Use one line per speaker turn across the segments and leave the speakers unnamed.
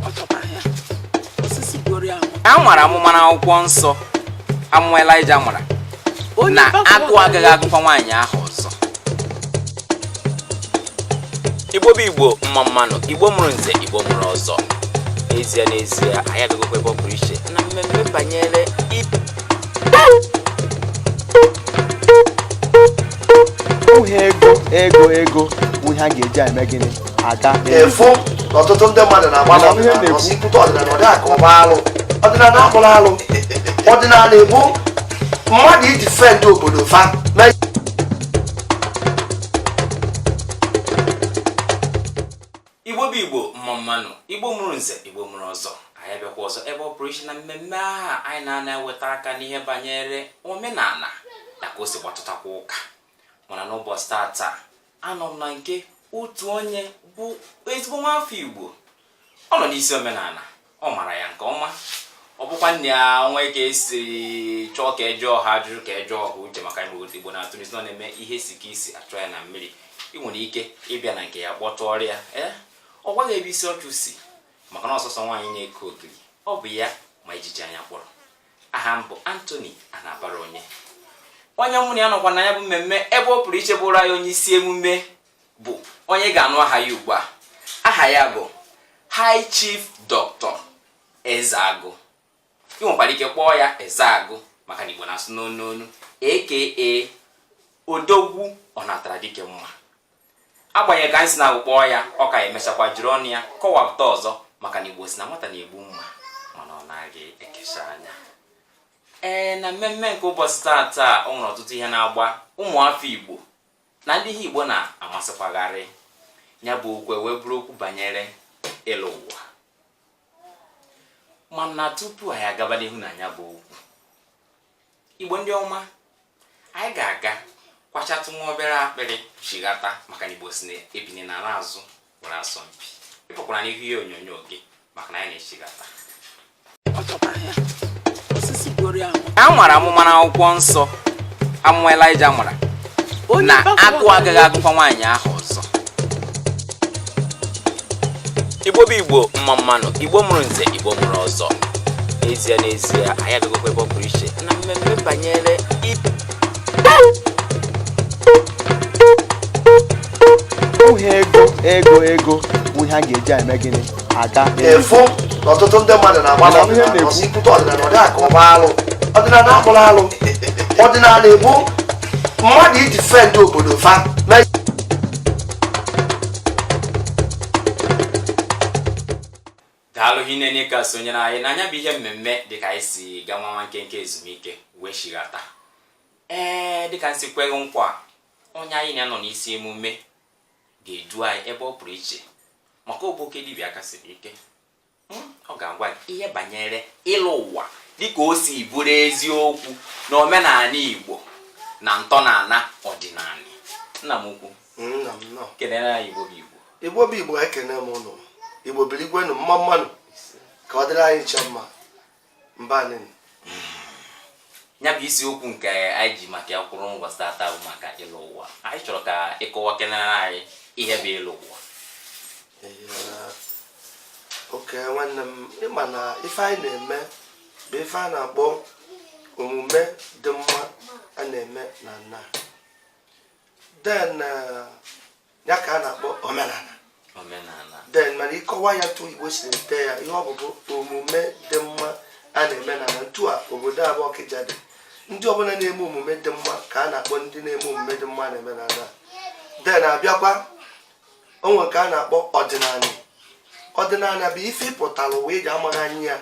Ọ chọkwara ya osisi gbuoro ya ahụ.
A mara amụma n'akwụkwọ nsọ, amụma Elaịja mara
Onye
na
gbafere
agụụ agaghị agụkwa nwaanyị ahụ ọzọ. Igbo bụ Igbo, mma mma nụ. Igbo mụrụ nze, Igbo mụrụ ọzọ. N'ezie n'ezie, anyị agagokwa ebe ọ pụrụ iche na mmemme banyere
Ihe ego ego ego bụ ihe a ga-eji eme gịnị aga.
Efu na ọtụtụ ndị mmadụ na-agba
Mana ihe
n'ọdịnala
na-ekwu-
ọsọ ikwute ọdịnala, ọ dị aka ọgba alụ. Ọdịnala akpụrụ alụ, ọdịnala bụ mmadụ idefend obodo fa mee.
Igbo bụ Igbo, mma mma nụ. Igbo mụrụ nze, Igbo mụrụ ọzọ, anyị abịakwa ọzọ ebe ọ pụrụ iche na mmemme ahụ anyị na-ana eweta aka n'ihe banyere omenala na ka o si gbatụtakwa ụka. Mana n'ụbọchị tata, anọ m na nke otu onye bụ ezigbo nwaafọ Igbo. Ọ nọ n'isi omenala, ọ mara ya nke ọma. Ọ bụkwa nne ya nwee ka esi chọọ ka ejụọ ha ajụjụ, ka ejụọ ha uche, maka Igbo Igbo na-atụ n'isi na ọ na-eme ihe si ka isi achọ ya na mmiri. Ị nwere ike ịbịa na nke ya kpọtụọrọ ya. Ee, ọ gwaghị ebe isi ọchụ si, maka na ọsọsọ nwaanyị na-eke ogiri, ọ bụ ya ma ijiji anya kpọrọ. Aha m bụ Anthony Anabara. Onye onye mụ na ya nọkwa na ya bụ mmemme ebe ọ pụrụ iche bụrụ anyị onye isi emume bụ onye ga-anụ aha ya ugbu a. Aha ya bụ High Chief Dr. Ezeagụ. Ị nwekwara ike kpọọ ya Ezeagụ, maka na Igbo na-asụ n'onu n'onu, aka Odogwu Ọnatara Dike Mma. Agbanyeghị ka anyị si na-agụ kpọọ ya, ọ ka emechakwa jiri ọnụ ya kọwapụta ọzọ, maka na Igbo si na nwata na-egbu mma mana ọ naghị ekecha anya. Ee, na mmemme nke ụbọchị taata, o nwere ọtụtụ ihe na-agba ụmụafọ Igbo na ndị ihe Igbo na-amasịkwagharị. Ya bụ okwu wee bụrụ okwu banyere ịlụ ụwa. Mana tupu anyị agaba n'ihu na ya bụ okwu, Igbo ndị ọma, anyị ga-aga kwachatụ nwa obere akpịrị chighata, maka na Igbo si na ebini na azụ were asọmpi. Ịpụkwara n'ihu ihe onyonyo gị, maka na anyị na-echighata.
Ọ chọkwara ya osisi gbuoro ya ahụ.
A mara amụma n'akwụkwọ nsọ, amụma Elaịja mara
Onye
na
gbafere
agụụ agaghị agụkwa nwaanyị ahụ ọzọ. Igbo bụ Igbo, mma mma nụ. Igbo mụrụ nze, Igbo mụrụ ọzọ. N'ezie n'ezie, anyị agagokwa ebe ọ pụrụ iche na mmemme banyere
Ihe ego ego ego bụ ihe a ga-eji eme gịnị aga.
Efu na ọtụtụ ndị mmadụ na-agba
Mana ihe
n'ọdịnala
na-ekwu-
ọsọ ikwute ọdịnala, ọ dị aka ọgba alụ. Ọdịnala akpụrụ alụ, ọdịnala bụ mmadụ idefend obodo fa mee.
Daalụ hinne ka sonyere anyị n'anya bụ ihe mmemme. Dịka anyị si gaa nwa nkenke ezumike wee chighata, ee, dịka nsi kweghị nkwa, onye anyị na-anọ n'isi emume ga-edu anyị ebe ọ pụrụ iche, maka ọ bụ oke dibịa aka siri ike. Ọ ga-agwa gị ihe banyere ịlụ ụwa dịka o si bụrụ eziokwu na omenala Igbo na ntọala ọdịnala. Nna m ukwu,
Nna m nọ.
Kenere anyị Igbo bụ Igbo.
Igbo bụ Igbo, ekene m ụnụ. Igbo birigwenu, mma mma nụ, ka ọ dịrị anyị nche mma mba nini.
Ya bụ isiokwu nke anyị ji maka ya kwụrụ ụbọchị tata bụ maka ịlụ ụwa. Anyị chọrọ ka ịkọwa kenere anyị ihe bụ ịlụ ụwa.
Oke nwanne m, ịma na ife anyị na-eme bụ ife a na-akpọ omume dị mma a na-eme na nna then ya ka a na-akpọ omenala.
Omenala.
Then mana ịkọwa ya ntu Igbo si dee ya, ihe ọ bụ bụ omume dị mma a na-eme na ntu a obodo a bụ Ọkịja dị. Ndị ọbụla na-eme omume dị mma ka a na-akpọ ndị na-eme omume dị mma na-eme na ala. Then abịakwa onwe ka a na-akpọ ọdịnala. Ọdịnala bụ ife ịpụtara ụwa iji amaghị anya ya.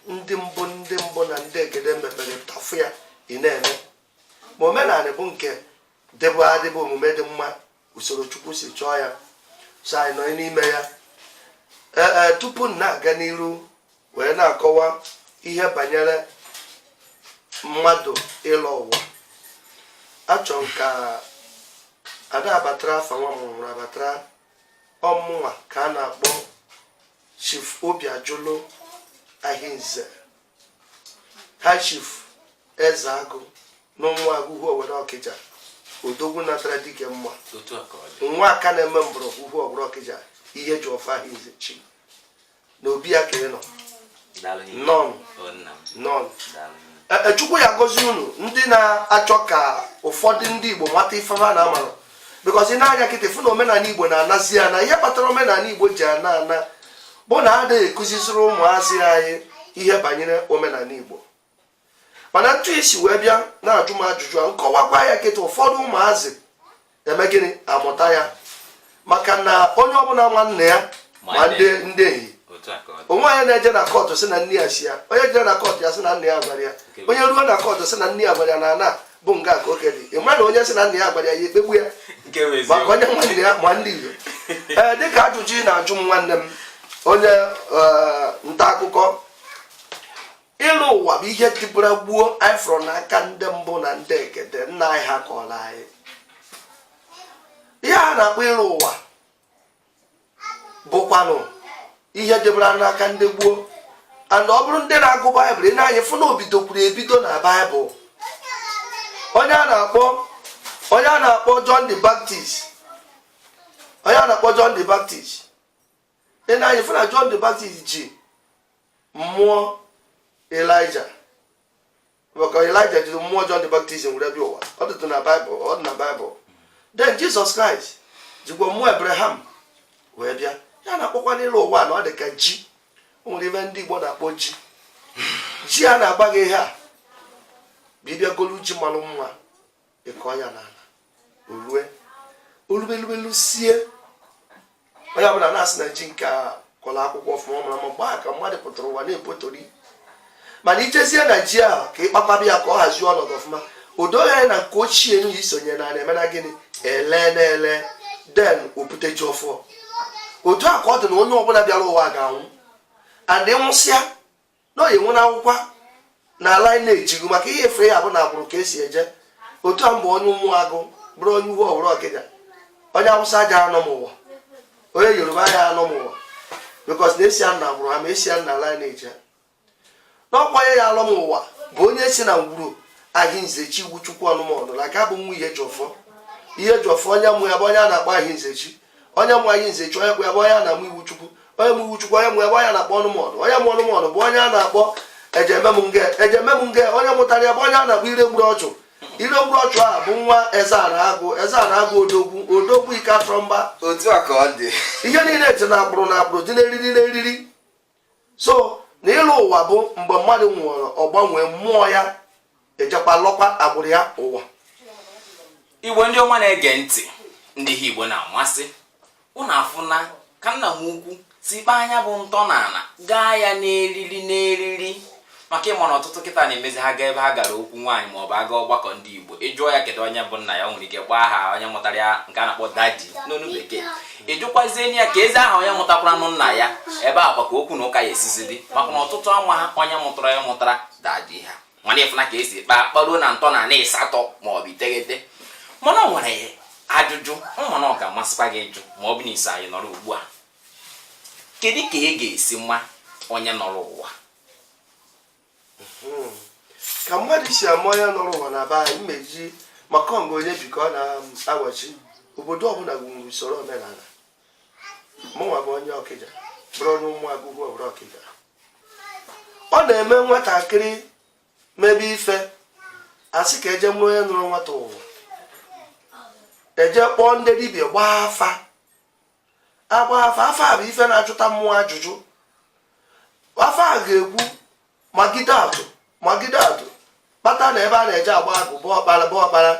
Ndị mbụ, ndị mbụ na ndị egede mepere tafụ ya ị na-eme. Ma omenala bụ nke dịbụ adịbụ, omume dị mma, usoro Chukwu si chọọ ya, so anyị nọ n'ime ya. Ee, tupu m na-aga n'iru wee na-akọwa ihe banyere mmadụ ịlọ ụwa, achọrọ m ka ada abatara afa nwa m nwụrụ abatara ọmụnwa ka a na-akpọ Chief Obiajulu Ahinze, High Chief Ezeagụ n'ụmụagụ Ugwu Owere Ọkịja, odogwu natara dike mma.
Otu a ka ọ dị.
Nwa aka na-eme mgbọrọgwụ Ugwu Owere Ọkịja, ihe ji ọfọ Ahinze chi. Na obi ya ka ị nọ.
Daalụ hinne.
Nnọọ.
O, nna m.
Nnọọ.
Daalụ hinne.
Ee, Chukwu ya gọzie unu ndị na-achọ ka ụfọdụ ndị Igbo mata ife ha na-amara, because ị na-anya kịta fụ na omenala Igbo na-anazi ana. Ihe kpatara omenala Igbo ji ana ana bụ na adịghị ekụziziri ụmụazị anyị ihe banyere omenala Igbo. Mana ntụ isi wee bịa na-ajụ m ajụjụ a, nkọwakwa ya kịta, ụfọdụ ụmụazị eme gịnị? Amụta ya, maka na onye ọbụla nwanne ya ma ndị ndị ehihie.
Otu a ka ọ dị.
Onwe onye na-eje na court sị na nne ya si ya, onye jere na court ya sị na nna ya gwara ya, onye ruo na court sị na nne ya gwara ya na ana bụ nga ka oke dị. Ị ma na onye sị na nna ya gwara ya, ya ekpegbu ya.
Nke bụ
Maka
eziokwu.
onye nwanne ya ma ndị Igbo. Ee, dịka ajụjụ ị na-ajụ m, nwanne m onye nta akụkọ, ịlụ ụwa bụ ihe dịbụra gbuo anyị fụrụ n'aka ndị mbụ na ndị egede nna anyị ha kọrọ anyị. Ihe a na-akpọ ịlụ ụwa bụkwanụ ihe dịbara n'aka ndị gboo. And ọ bụrụ ndị na-agụ Baịbụl, ị na-anya fụ na o bidokwuru ebido na Baịbụl. Onye a na-akpọ John the Baptist, onye a na-akpọ John the Baptist, ị na-anya fụ na John the Baptist ji mmụọ Elijah, maka Elijah jiri mmụọ John the Baptist were bịa ụwa. Ọ dịtụ na Baịbụl, ọ dị na Baịbụl. Then Jesus Christ jikwa mmụọ Abraham wee bịa. Ya na-akpọkwa n'ịlụ ụwa na ọ dị ka ji. O nwere ibe ndị Igbo na-akpọ ji. Ji a na-agba gị ihe a bụ ịbịa golu ji malụ mma, ịkọ ya n'ala, orue olubelubelu sie, onye ọbụla na-asị na ji nke a kọrọ akwụkwọ ọfụma, ọ mara mma. Mgbe ahụ ka mmadụ pụtara ụwa na-epotori. Mana ichezie na ji ahụ ka ịkpakpaba ya ka ọ hazie ọnọdụ ọfụma, o doghị anya na nke ochie n'ihi isonye na na-eme na gịnị ele na ele, then opute ji ọfụọ. Otu a ka ọ dị na onye ọbụla bịara ụwa ga-anwụ, and nwụsịa na oyi nwụ n'akwụkwọ na ala anyị na-ejighị maka ihe efe ya bụ na agbụrụ ka esi eje. Otu a, mgbe onye ụmụagụ bụrụ onye ugwu ọwụrụ Ọkịja, onye Awụsa aja anọ m ụwa, onye Yoruba ya anọ m ụwa, because na esi na agbụrụ ha ma esi na ala anyị na-eji ha n'ọkwa. Onye ya alọ m ụwa bụ onye si na ngwuru Ahinzechi iwu Chukwu ọnụmọnụ na ka bụ nwa ihe ji ọfọ, ihe ji ọfọ. Onye mụ ya bụ onye a na-akpọ Ahinzechi. Onye mụ Ahinzechi, onye kpụ ya bụ onye a na-amụ iwu Chukwu. Onye mụ iwu Chukwu, onye mụ ya bụ onye a na-akpọ ọnụmọnụ. Onye mụ ọnụmọnụ bụ onye a na-akpọ ejememnge. Ejememnge, onye mụtara ya bụ onye a na-akpọ ire gburu ọchụ. Ire gburu ọchụ a bụ nwa eze a na-agụ, eze a na-agụ odogwu, odogwu ike afọ mba.
Otu a ka ọ dị.
Ihe niile dị na agbụrụ na agbụrụ, dị n'eriri n'eriri. So na ịlụ ụwa bụ mgbe mmadụ nwụrụ, ọ gbanwee mmụọ ya, ejekwa lọkwa agbụrụ ya ụwa.
Igbo ndị ọma na-ege ntị, ndị ihe Igbo na-amasị, unu afụna ka nna m ukwu si kpaa anya bụ ntọala gaa ya n'eriri n'eriri, maka ịma na ọtụtụ kịta na-emezi ha gaa ebe ha gara okwu nwaanyị maọbụ aga ọgbakọ ndị Igbo, ịjụọ ya kedu onye bụ nna ya, o nwere ike kpọọ aha onye mụtara ya, nke a na-akpọ daddy n'onu bekee. Ịjụkwazie ya ka ezi aha onye mụtakwaranụ nna ya, ebe a kwa ka okwu na ụka ya esizi dị, maka na ọtụtụ ama ha onye mụtara ya mụtara daddy ha. Mana ịfụna ka esi kpaa kparuo na ntọala 8 maọbụ 9. Mana ọ nwere ajụjụ mana ọ ga-amasịkwa gị ịjụ, ma ọ bụ na iso anyị nọrọ ugbu a: kedu ka ị ga-esi mma onye nọrọ ụwa?
Ka mmadụ si ama onye nọrọ ụwa na be anyị, mmeji maka ọnga onye bi ka ọ na-awachi. Obodo ọbụla nwere usoro omenala. Mụnwa bụ onye Ọkịja, bụrụ onye ụmụagụgụ ọbụrụ Ọkịja. Ọ na-eme nwatakịrị mebe ife, asị ka eje mụrụ onye nụrụ nwata ụwa, eje kpọọ ndị dibịa gbaa afa, agba afa. Afa a bụ ife na-achụta mmụọ ajụjụ. Afa a ga-ekwu magide atụ, magide atụ kpata na ebe a na-eje agba agụ bụ ọkpara, bụ ọkpara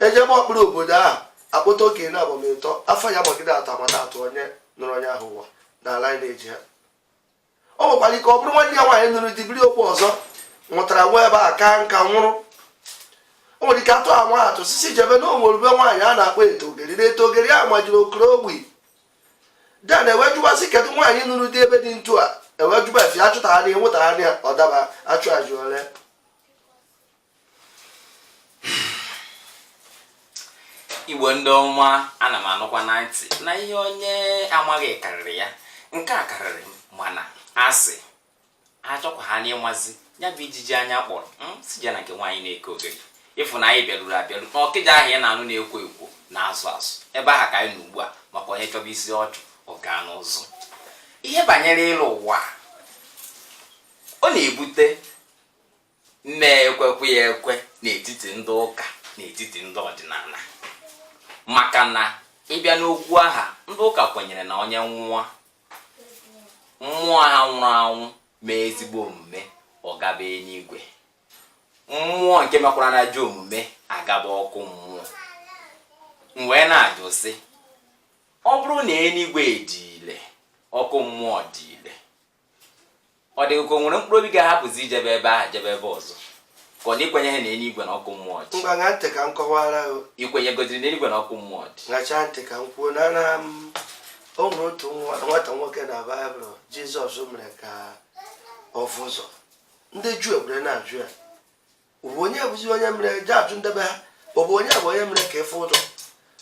eje gba ọkpara obodo ahụ, akpọta okenye na agbamịtọ afọ ya, magide atụ, amata atụ onye nụrụ onye ahụ ụwa n'ala anyị na-eji ha. O nwekwara ike ọ bụrụ nwanne ya nwaanyị nụrụ di biri okwu ọzọ, nwụtara nwa ebe a ka nka nwụrụ. O nwere ike atụ anwa atụ sisi jebe na onwerube nwaanyị a na-akpọ etogeri, na etogeri a majiri okoro ogbi den. Ewejụbasị kedu nwaanyị nụrụ di ebe dị ntu a, ewejụba efe achụta ha n'ihe nwụta ha n'ihe ọ daba achụ ajụ ole.
Igbo ndị ọma, ana m anụkwa na ntị na ihe onye amaghị karịrị ya. Nke a karịrị m, mana asị achọkwa ha n'ịmazi ya bụ ijiji anya kpọrọ m si je na nke nwaanyị na-eke ogiri. Ịfụ na anyị bịaruru abịaru na Ọkịja ahụ ị na-anụ na-ekwo ekwo na-azụ azụ, ebe ahụ ka anyị nọ ugbu a, maka onye chọba isi ọchụ, ọ gaa n'ụzụ. Ihe banyere ịlụ ụwa, ọ na-ebute na-ekwekwe ya ekwe n'etiti ndị ụka, n'etiti ndị ọdịnala, maka na ịbịa n'okwu aha, ndị ụka kwenyere na onye nwụọ, mmụọ ha nwụrụ anwụ mee ezigbo omume, ọ gaba eluigwe, mmụọ nke mekwara na ajọ omume agaba ọkụ mmụọ. M wee na-ajụ sị, ọ bụrụ na eluigwe dị ile, ọkụ mmụọ dị ile, ọ dịghị ka o nwere mkpụrụ obi ga-ahapụzi ijebe ebe ahụ jebe ebe ọzọ, ka ọ na ikwenyeghị na eluigwe na ọkụ mmụọ dị?
Ngwa, ṅaa ntị ka m kọwara gị.
Ikwenyegoziri na eluigwe na ọkụ mmụọ dị?
Ṅachaa ntị ka m kwuo na m o nwere otu nwata nwoke na Baịbụl Jizọs mere ka ọ fụ ụzọ. Ndị Juu were na-ajụ ya, ọ bụ onye bụzi onye mere je ajụ ndebe ha, ọ bụ onye bụ onye mere ka ịfụ ụzọ?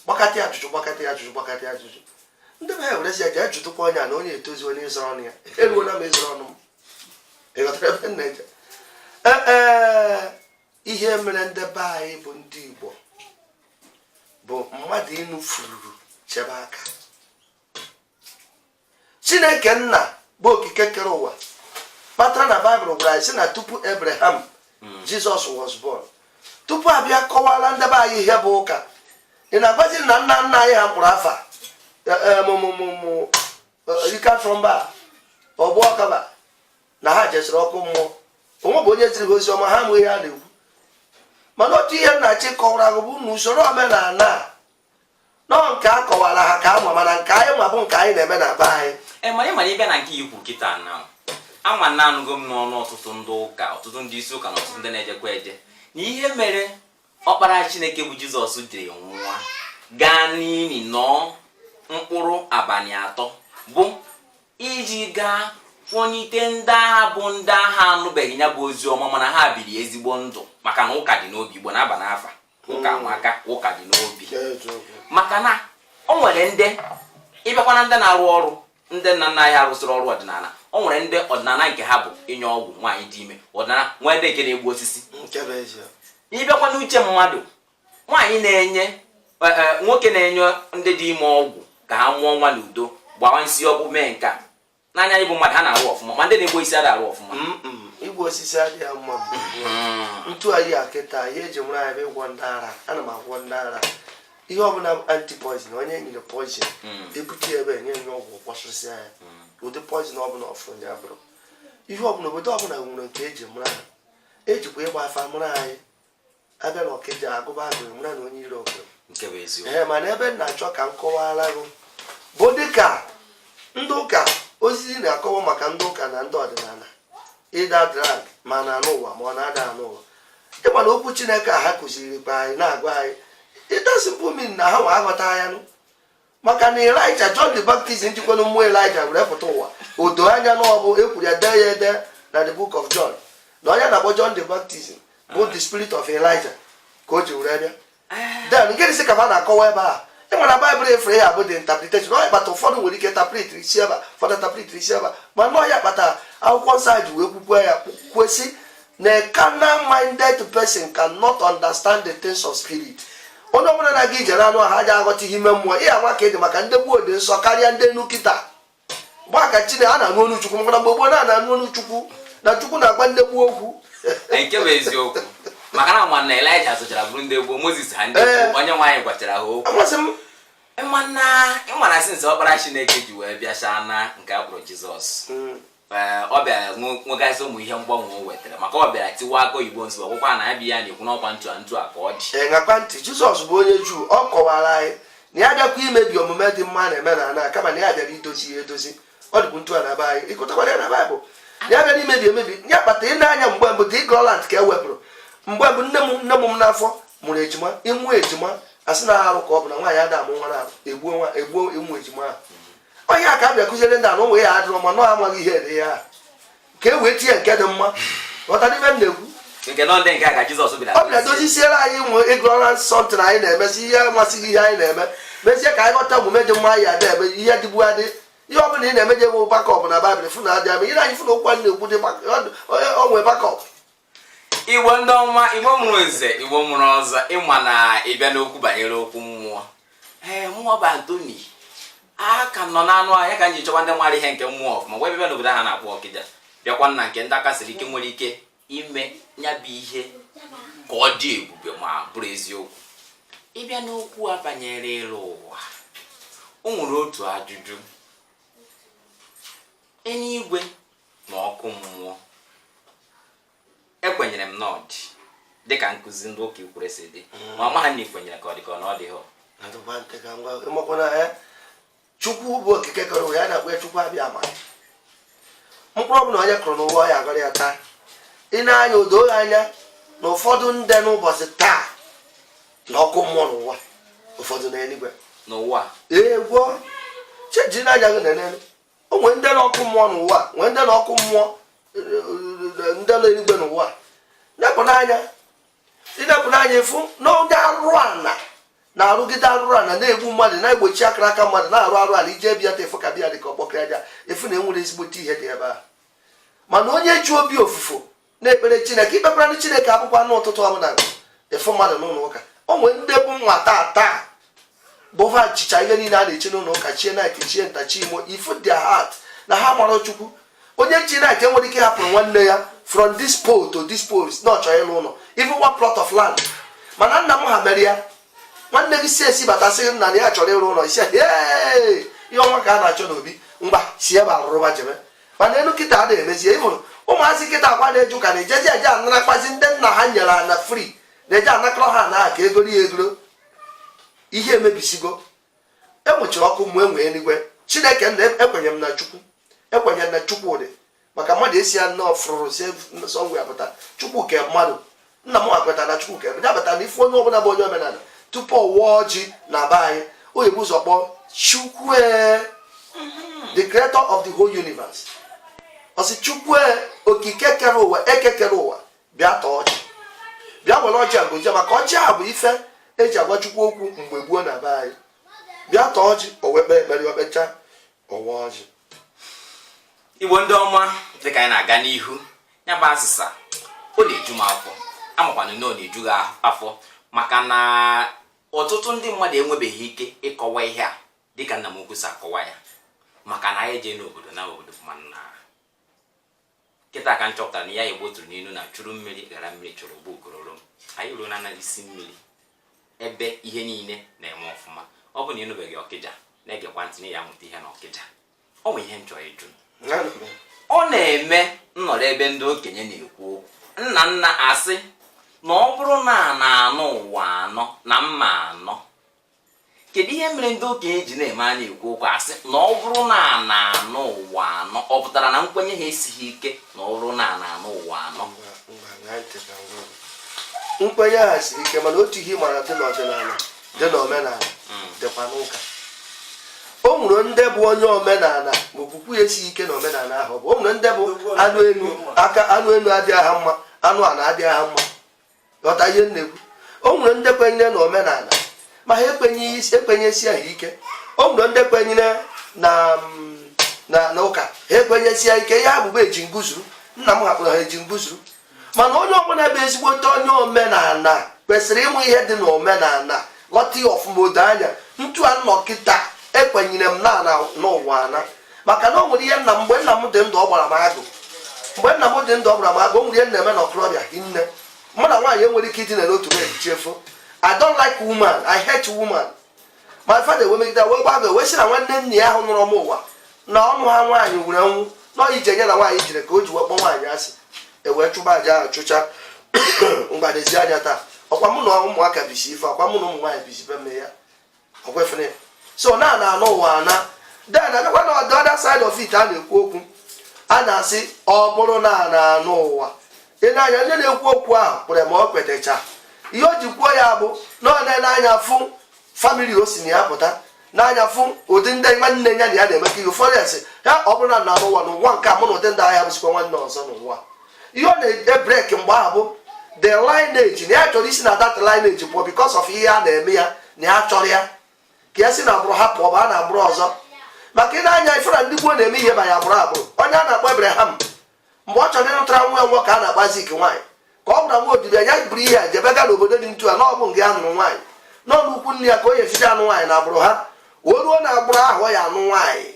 Gbakatị ajụjụ, gbakatị ajụjụ, gbakatị ajụjụ. Ndebe ha were sị ya, jee jụtụkwa onye a na onye etozi onye ịzara ọnụ ya. Eruola m ịzara ọnụ m. Ị ghọtara ebe m na-eje? Ee, ihe mere ndị be anyị bụ ndị Igbo bụ mmadụ ịnụ fururu chebe aka. Chineke nna bụ okike kere ụwa kpatara na Baịbụl gwara anyị sị na tupu Abraham, Jesus was born. Tupu abịa kọwara ndị be anyị ihe bụ ụka, ị na-agwazi na nna nna anyị ha mkpụrụ afa mụmụmụmụ rikafrọmba ọgbọ ọkaba na ha jesịrị ọkụ mmụọ, onwe bụ onye ziri ha ozi ọma, ha amụ ihe a na-ekwu. Mana otu ihe nna-achị kọwara gị bụ na usoro omenala a nọọ nke a kọwara ha ka ama, mana nke anyị ma bụ nke anyị na-eme na be anyị.
Ee, mana ịma na ịbịa na nke ikwu kịta na ama na anụgo m n'ọnụ ọtụtụ ndị ụka, ọtụtụ ndị isi ụka na ọtụtụ ndị na-ejekwa eje, na ihe mere ọkpara Chineke bụ Jizọs jiri nwụọ gaa n'ili nọọ mkpụrụ abalị 3 bụ iji gaa kwọnite ndị agha bụ ndị agha anụbeghị ya bụ ozi ọma, mana ha biri ezigbo ndụ, maka na ụka dị n'obi. Igbo na-aba n'afa ụka amaka, ụka dị n'obi, maka na o nwere ndị ịbịakwa na ndị na-arụ ọrụ, ndị nna nna anyị arụsịrị ọrụ ọdịnala. O nwere ndị ọdịnala nke ha bụ inye ọgwụ nwaanyị dị ime ọdịnala, nwee ndị nke na-egbu osisi.
Nke bụ ezie.
Ịbịakwa n'uche mmadụ, nwaanyị na-enye nwoke na-enye ndị dị ime ọgwụ ka ha mụọ nwa n'udo, gbawa nsị ọgwụ, mee nke a n'anya ịbụ mmadụ, ha na-arụ ọfụma, ma ndị na-egbu isi ada arụ ọfụma.
Igbu osisi adịghị mma mgbe gboo. Ntu anyị a kịta, ihe eji nwere anyị bụ ịgwọ ndị ara. Ana m agwọ ndị ara, ihe ọbụla anti poison, onye nyere poison, ebute ya ebe enye nye ọgwụ kwasịsịa ya, ụdị poison ọbụla ọfụrụ ya bụrụ. Ihe ọbụla, obodo ọbụla nwere nke eji mara ha. Ejikwa ịgba afa mara anyị. Abịa na Ọkịja, agụba agụ mara na onye iro obodo.
Nke bụ eziokwu.
Ee, mana ebe m na-achọ ka m kọwara gị bụ dịka ndị ụka ozizi na-akọwa maka ndị ụka na ndị ọdịnala ịda drag, ma na anụ ụwa ma ọ na-ada anụ ụwa. Ịma na okwu Chineke a ha kụziri kwa anyị na-agwa anyị ịda simple mean na ha nwa aghọta ya nụ, maka na Elijah, John the Baptist, njikwana mmụọ Elijah were pụta ụwa. O doo anya na ọ bụ ekwuru ya, dee ya ede na the book of John, na onye na-akpọ John the Baptist bụ the spirit of Elijah ka o ji were bịa. Then nke dị sị ka ha na-akọwa ebe a, ịma na Baịbụl efere ya bụ the interpretation. Ọ kpata ụfọdụ nwere ike interpret isi ebe a, ụfọdụ interpret isi ebe a, ma nọọ ya kpatara akwụkwọ nsọ a ji wee kwukwe ya kwesị na a carnal minded person cannot understand the things of spirit. Onye ọbụla na-aga ije n'anụ ahụ aja aghọta ihe ime mmụọ. Ihe ama ka ịdị maka ndị gboo dị nsọ karịa ndị enu kịta. Gbaa ka Chineke a na-anụ olu Chukwu, maka na mgbe gboo na-anụ olu Chukwu, na Chukwu na-agwa ndị gboo okwu.
Nke bụ eziokwu, maka na nwanne Elijah sochara bụrụ ndị gboo, Moses ha ndị gboo, onye nwaanyị gwachara ha okwu.
Amasị m.
Ịmana ịmana since ọkpara Chineke ji wee bịachaa na nke a kpọrọ Jizọs, ee, ọ bịara nwegasị ụmụ ihe mgbanwe o wetara, maka ọ bịara tiwa aka oyibo nsogbu ọgwụkwa na ya bụ ya na-ekwu n'ọkwa ntu a ntu a ka ọ dị.
Ee, ṅakwa ntị. Jizọs bụ onye Juu. Ọ kọwara anyị na ya bịakwa imebi omume dị mma na-eme na ana, kama na ya bịara idozi ya edozi. Ọ dịkwa ntu a na be anyị, ịkụtakwara ya na Baịbụl na ya bịara imebi emebi ya. Kpata ị na-anya mgbe mbụ dị ignorant ka e wepụrụ. Mgbe mbụ nne m n'afọ mụrụ ejima, ịmụ ejima, asị na arụ ka ọ bụ na nwaanyị ada amụ nwa na egbuo nwa, egbuo ụmụ ejima ahụ. Onye a ka a bịa kụziere ndị a na ụmụ ya adịrọ mma, nọ amaghị ihe dị ya, ka e wee tinye nke dị mma. Ghọtara ibe m na-ekwu?
Nke nọ ndị nke a ka Jizọs bịara.
Ọ bịara dozisiere anyị nwe ignorance something anyị na-emezi, ihe amasịghị ihe anyị na-eme, mezie ka anyị ghọta omume dị mma anyị ada eme, ihe dịgbu adị. Ihe ọ bụla ị na-eme je bụ backup na Baịbụl, fụ na adị ama ihe anyị fụ na okwu anyị na-ekwu dị o nwee backup.
Igbo ndị ọma, Igbo mụrụ nze, Igbo mụrụ ọzọ, ịma na ịbịa n'okwu banyere okwu mmụọ, ee, mmụọ bụ Antoni. A ka m nọ n'anụ ahịa ka m ji chọwa ndị mara ihe nke mmụọ ọfụma, wee bịa n'obodo ha na-akpọ Ọkịja, bịakwa nna nke ndị aka siri ike nwere ike ime ya bụ ihe ka ọ dị ebube ma bụrụ eziokwu. Ịbịa n'okwu a banyere ịlụ ụwa, o nwere otu ajụjụ: eluigwe na ọkụ mmụọ, ekwenyere m na ọ dị dịka nkụzi ndị ụka ikwere si dị, ma ọma ha na ikwenyere ka ọ dị ka ọ na ọ dịghị.
Adụkwa ntị ka ngwa ịmakwana ya. Chukwu bụ okike kere ụwa, ya na-akpọ ya Chukwu abịa ama. Mkpụrụ ọbụla onye kụrụ n'ụwa, ya agara ya taa. Ị na-anya odo ya anya na ụfọdụ ndị n'ụbọchị taa na ọkụ mmụọ n'ụwa, ụfọdụ n'eluigwe.
N'ụwa?
Ee, gwuo cheji n'anya gị nenenu. O nwee ndị na ọkụ mmụọ n'ụwa, nwee ndị na ọkụ mmụọ, ndị n'eluigwe n'ụwa. Nepụ n'anya, ịnepụ n'anya, ịfụ na onye arụrụ ana na-arụgide arụrụ ana, na-egbu mmadụ, na-egbochi akara aka mmadụ, na-arụ arụ ala. Ije bịa ta, efu ka bịa dị ka ọkpọkịrị aja, efu na enwere ezigbote ihe dị ebe ahụ. Mana onye ji obi ofufo na-ekpere Chineke, ikpekwara Chineke abụkwa n'ụtụtụ ọbụla efu mmadụ n'ụlọ ụka. O nwee ndị bụ nwa taa taa bụva achịcha, ihe niile a na-echi n'ụlọ ụka, chie night, chie nta, chi imo ifu their heart na ha mara Chukwu. Onye chi night enwere ike ịhapụrụ nwanne ya from this pole to this pole na ọ chọrọ ịlụ ụlọ, even one plot of land. Mana nna m ha mere ya, nwanne gị si esi bata, sị nna na ya chọrọ ịrụ ụlọ, isi ee, ihe ọnwa ka a na-achọ n'obi, ngwa si ebe arụrụba jebe. Mana elu kịta a na-emezi ya, ịhụrụ ụmụazị kịta akwa na-eju ka na-ejezi eje anarakwazi ndị nna ha nyere ana free, na-eje anakọrọ ha ana ka egoro ya egoro. Ihe emebisigo. Enwechara ọkụ mmụọ, enwe eluigwe. Chineke nna, ekwenye m na Chukwu, ekwenye m na Chukwu dị, maka mmadụ esi ya nnọọ fụrụ si sọnwe ya pụta. Chukwu ke mmadụ, nna m kwetara na Chukwu ke ya bata na ife. Onye ọbụla bụ onye omenala, tupu ọ wụọ ọjị na be anyị, o ebu ụzọ kpọọ Chukwu, the creator of the whole universe. Ọ sị, Chukwu okike kere ụwa, eke kere ụwa, bịa tọọ ọjị, bịa were ọjị a gozie, maka ọjị a bụ ife eji agwa Chukwu okwu mgbe gboo na be anyị. Bịa tọọ ọjị. O wee kpee ekpere, okpecha, ọwa ọjị.
Igbo ndị ọma, dịka anyị na-aga n'ihu, ya bụ asịsa ọ na-eju m afọ, amakwana na ọ na-eju gị afọ, maka na ọtụtụ ndị mmadụ enwebeghị ike ịkọwa ihe a dịka nna m ukwu si akọwa ya, maka na anyị jee n'obodo na obodo. Mana kịta ka m chọpụtara na ya Igbo tụrụ n'ilu na chụrụ mmiri ghara mmiri chụrụ bụ ugororo. Anyị ruo na isi mmiri ebe ihe niile na-eme ọfụma. Ọ bụ na ịnụbeghị Ọkịja, na-egekwa ntị na ya amụta ihe na Ọkịja. Ọ nwere ihe m chọrọ ịjụ. Ọ na-eme nnọrọ ebe ndị okenye na-ekwu okwu, nna nna asị na ọ bụrụ na a na-anọ ụwa anọ na mma anọ, kedu ihe mere ndị okenye ji na-eme a na-ekwu okwu asị na ọ bụrụ na a na-anọ ụwa anọ? Ọ pụtara na nkwenye ha esighị ike na ọ bụrụ na a na-anọ ụwa anọ?
Ngwa, ṅaa ntị ka m gwa gị. Nkwenye ha siri ike, mana otu ihe ị mara dị n'ọdịnala, dị n'omenala, dịkwa n'ụka. O nwere ndị bụ onye omenala ma okwukwe ya esighị ike n'omenala ahụ. Ọ bụ o nwere ndị bụ anụ elu aka, anụ elu adịghị ha mma, anụ ala adịghị ha mma. Ghọta ihe m na-ekwu? O nwere ndị kwenyere n'omenala ma ha ekwenyesi ha ike. O nwere ndị kwenyere na ụka, ha ekwenyesia ike. Ihe abụbụ eji nguzuru, nna m hapụrụ ha eji nguzuru. Mana onye ọbụla bụ ezigbote onye omenala kwesịrị ịmụ ihe dị n'omenala, ghọta ya ọfụma, odo anya. Ntu a nọ kịta, ekwenyere m na n'ụwa ana, maka na o nwere ihe nna m, mgbe nna m dị ndụ, ọ gbara m agụ. Mgbe nna m dị ndụ, ọ gbara m agụ. O nwere ihe m na-eme n'okorobịa hinne. Mụ na nwaanyị enwere ike idina n'otu bed chefu. I don't like woman, I hate woman. My father wee megide, wee gba agụ, wee sị na nwanne nna ya ahụ nụrụ m ụwa na ọnụ ha nwaanyị nwere nwụ na ije nye na nwaanyị jiri ka o ji wee kpọọ nwaanyị asị. E wee chụba aja ahụ, chụcha mgbadezi anya. Taa ọkwa mụ na ụmụaka bisi ife, ọkwa mụ na ụmụ nwaanyị bisi be mme ya ọkwefere. So na na anụ ụwa ana, then abịakwa na the other side of it, a na-ekwu okwu, a na-asị ọ bụrụ na a na-anụ ụwa. Ị na-anya, ndị na-ekwu okwu ahụ kwere ma ọ kwetecha. Ihe o ji kwuo ya bụ na ọ na-ele anya fụ family o si na ya pụta, n'anya fụ ụdị ndị nwanne ya na ya na-emekọ ihe. Ụfọdụ esi ya ọ bụrụ na na n'ụwa, n'ụwa nke a, mụ na ụdị ndị ahịa bụzikwa nwanne ọzọ n'ụwa. Ihe ọ na-ebrek mgbe ahụ bụ the lineage, na ya chọrọ isi na that lineage pụọ because of ihe a na-eme ya, na ya chọrọ ya ka ya si na agbụrụ ha pụọ bụ a na agbụrụ ọzọ. Maka ị na-anya ifere ndị gboo na-eme ihe banye agbụrụ agbụrụ. Onye a na-akpọ Abraham, mgbe ọ chọrọ ịnụtara nwa ya nwoke a na-akpọ Isaac nwaanyị, ka ọ gwara nwa odibo ya buru ihe a jebe gaa n'obodo dị ntu a, na ọ bụ nke ya nụrụ nwaanyị n'ọnụ ukwu nne ya, ka o yechiji anụ nwaanyị na agbụrụ ha. O ruo na agbụrụ ahụ ọ ya anụ nwaanyị,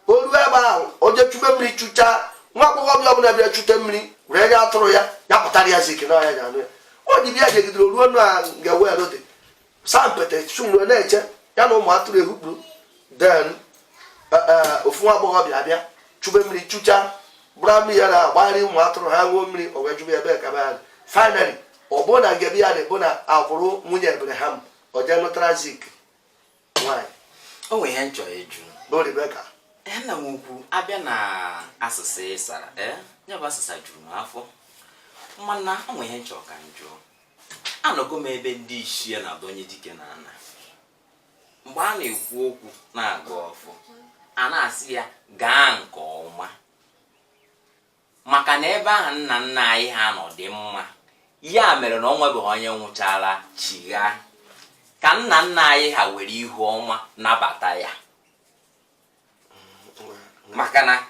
o ruo ebe ahụ, o jee chube mmiri, chụchaa nwa agbọghọbịa ọbụla bịa chute mmiri were ya atụrụ ya, ya pụtara ya Zik na ọya ji anụ ya. Ọ dịbịa jegidere ruo na nga well dị sampete chumruo na-eche ya na ụmụ atụrụ ehukpuru. Then ofu nwa agbọghọbịa abịa chube mmiri, chụcha bụra mmiri ya na-agbagharị ụmụ atụrụ ha ṅụọ mmiri. O wee jụba ebe ka be ya dị. Finally, ọ bụrụ na nke be ya dị bụ na agbụrụ nwunye Abraham, o jee nụtara Zik nwaanyị.
O nwere ihe m chọrọ ịjụ.
Bụ Rebeka.
Nna m ukwu, abịa na asụsụ ị sara, ee, ya bụ asụsa juru m afọ, mana o nwere ihe m chọrọ ka m jụọ. Anọgo m ebe ndị ichie na-adọnye dike na ana mgbe a na-ekwu okwu na-agọ ọfọ, a na-asị ya gaa nke ọma, maka na ebe ahụ nna nna anyị ha nọ dị mma. Ya mere na ọ nwebeghị onye nwụchara chigha ka nna nna anyị ha were ihu ọma nabata ya, maka na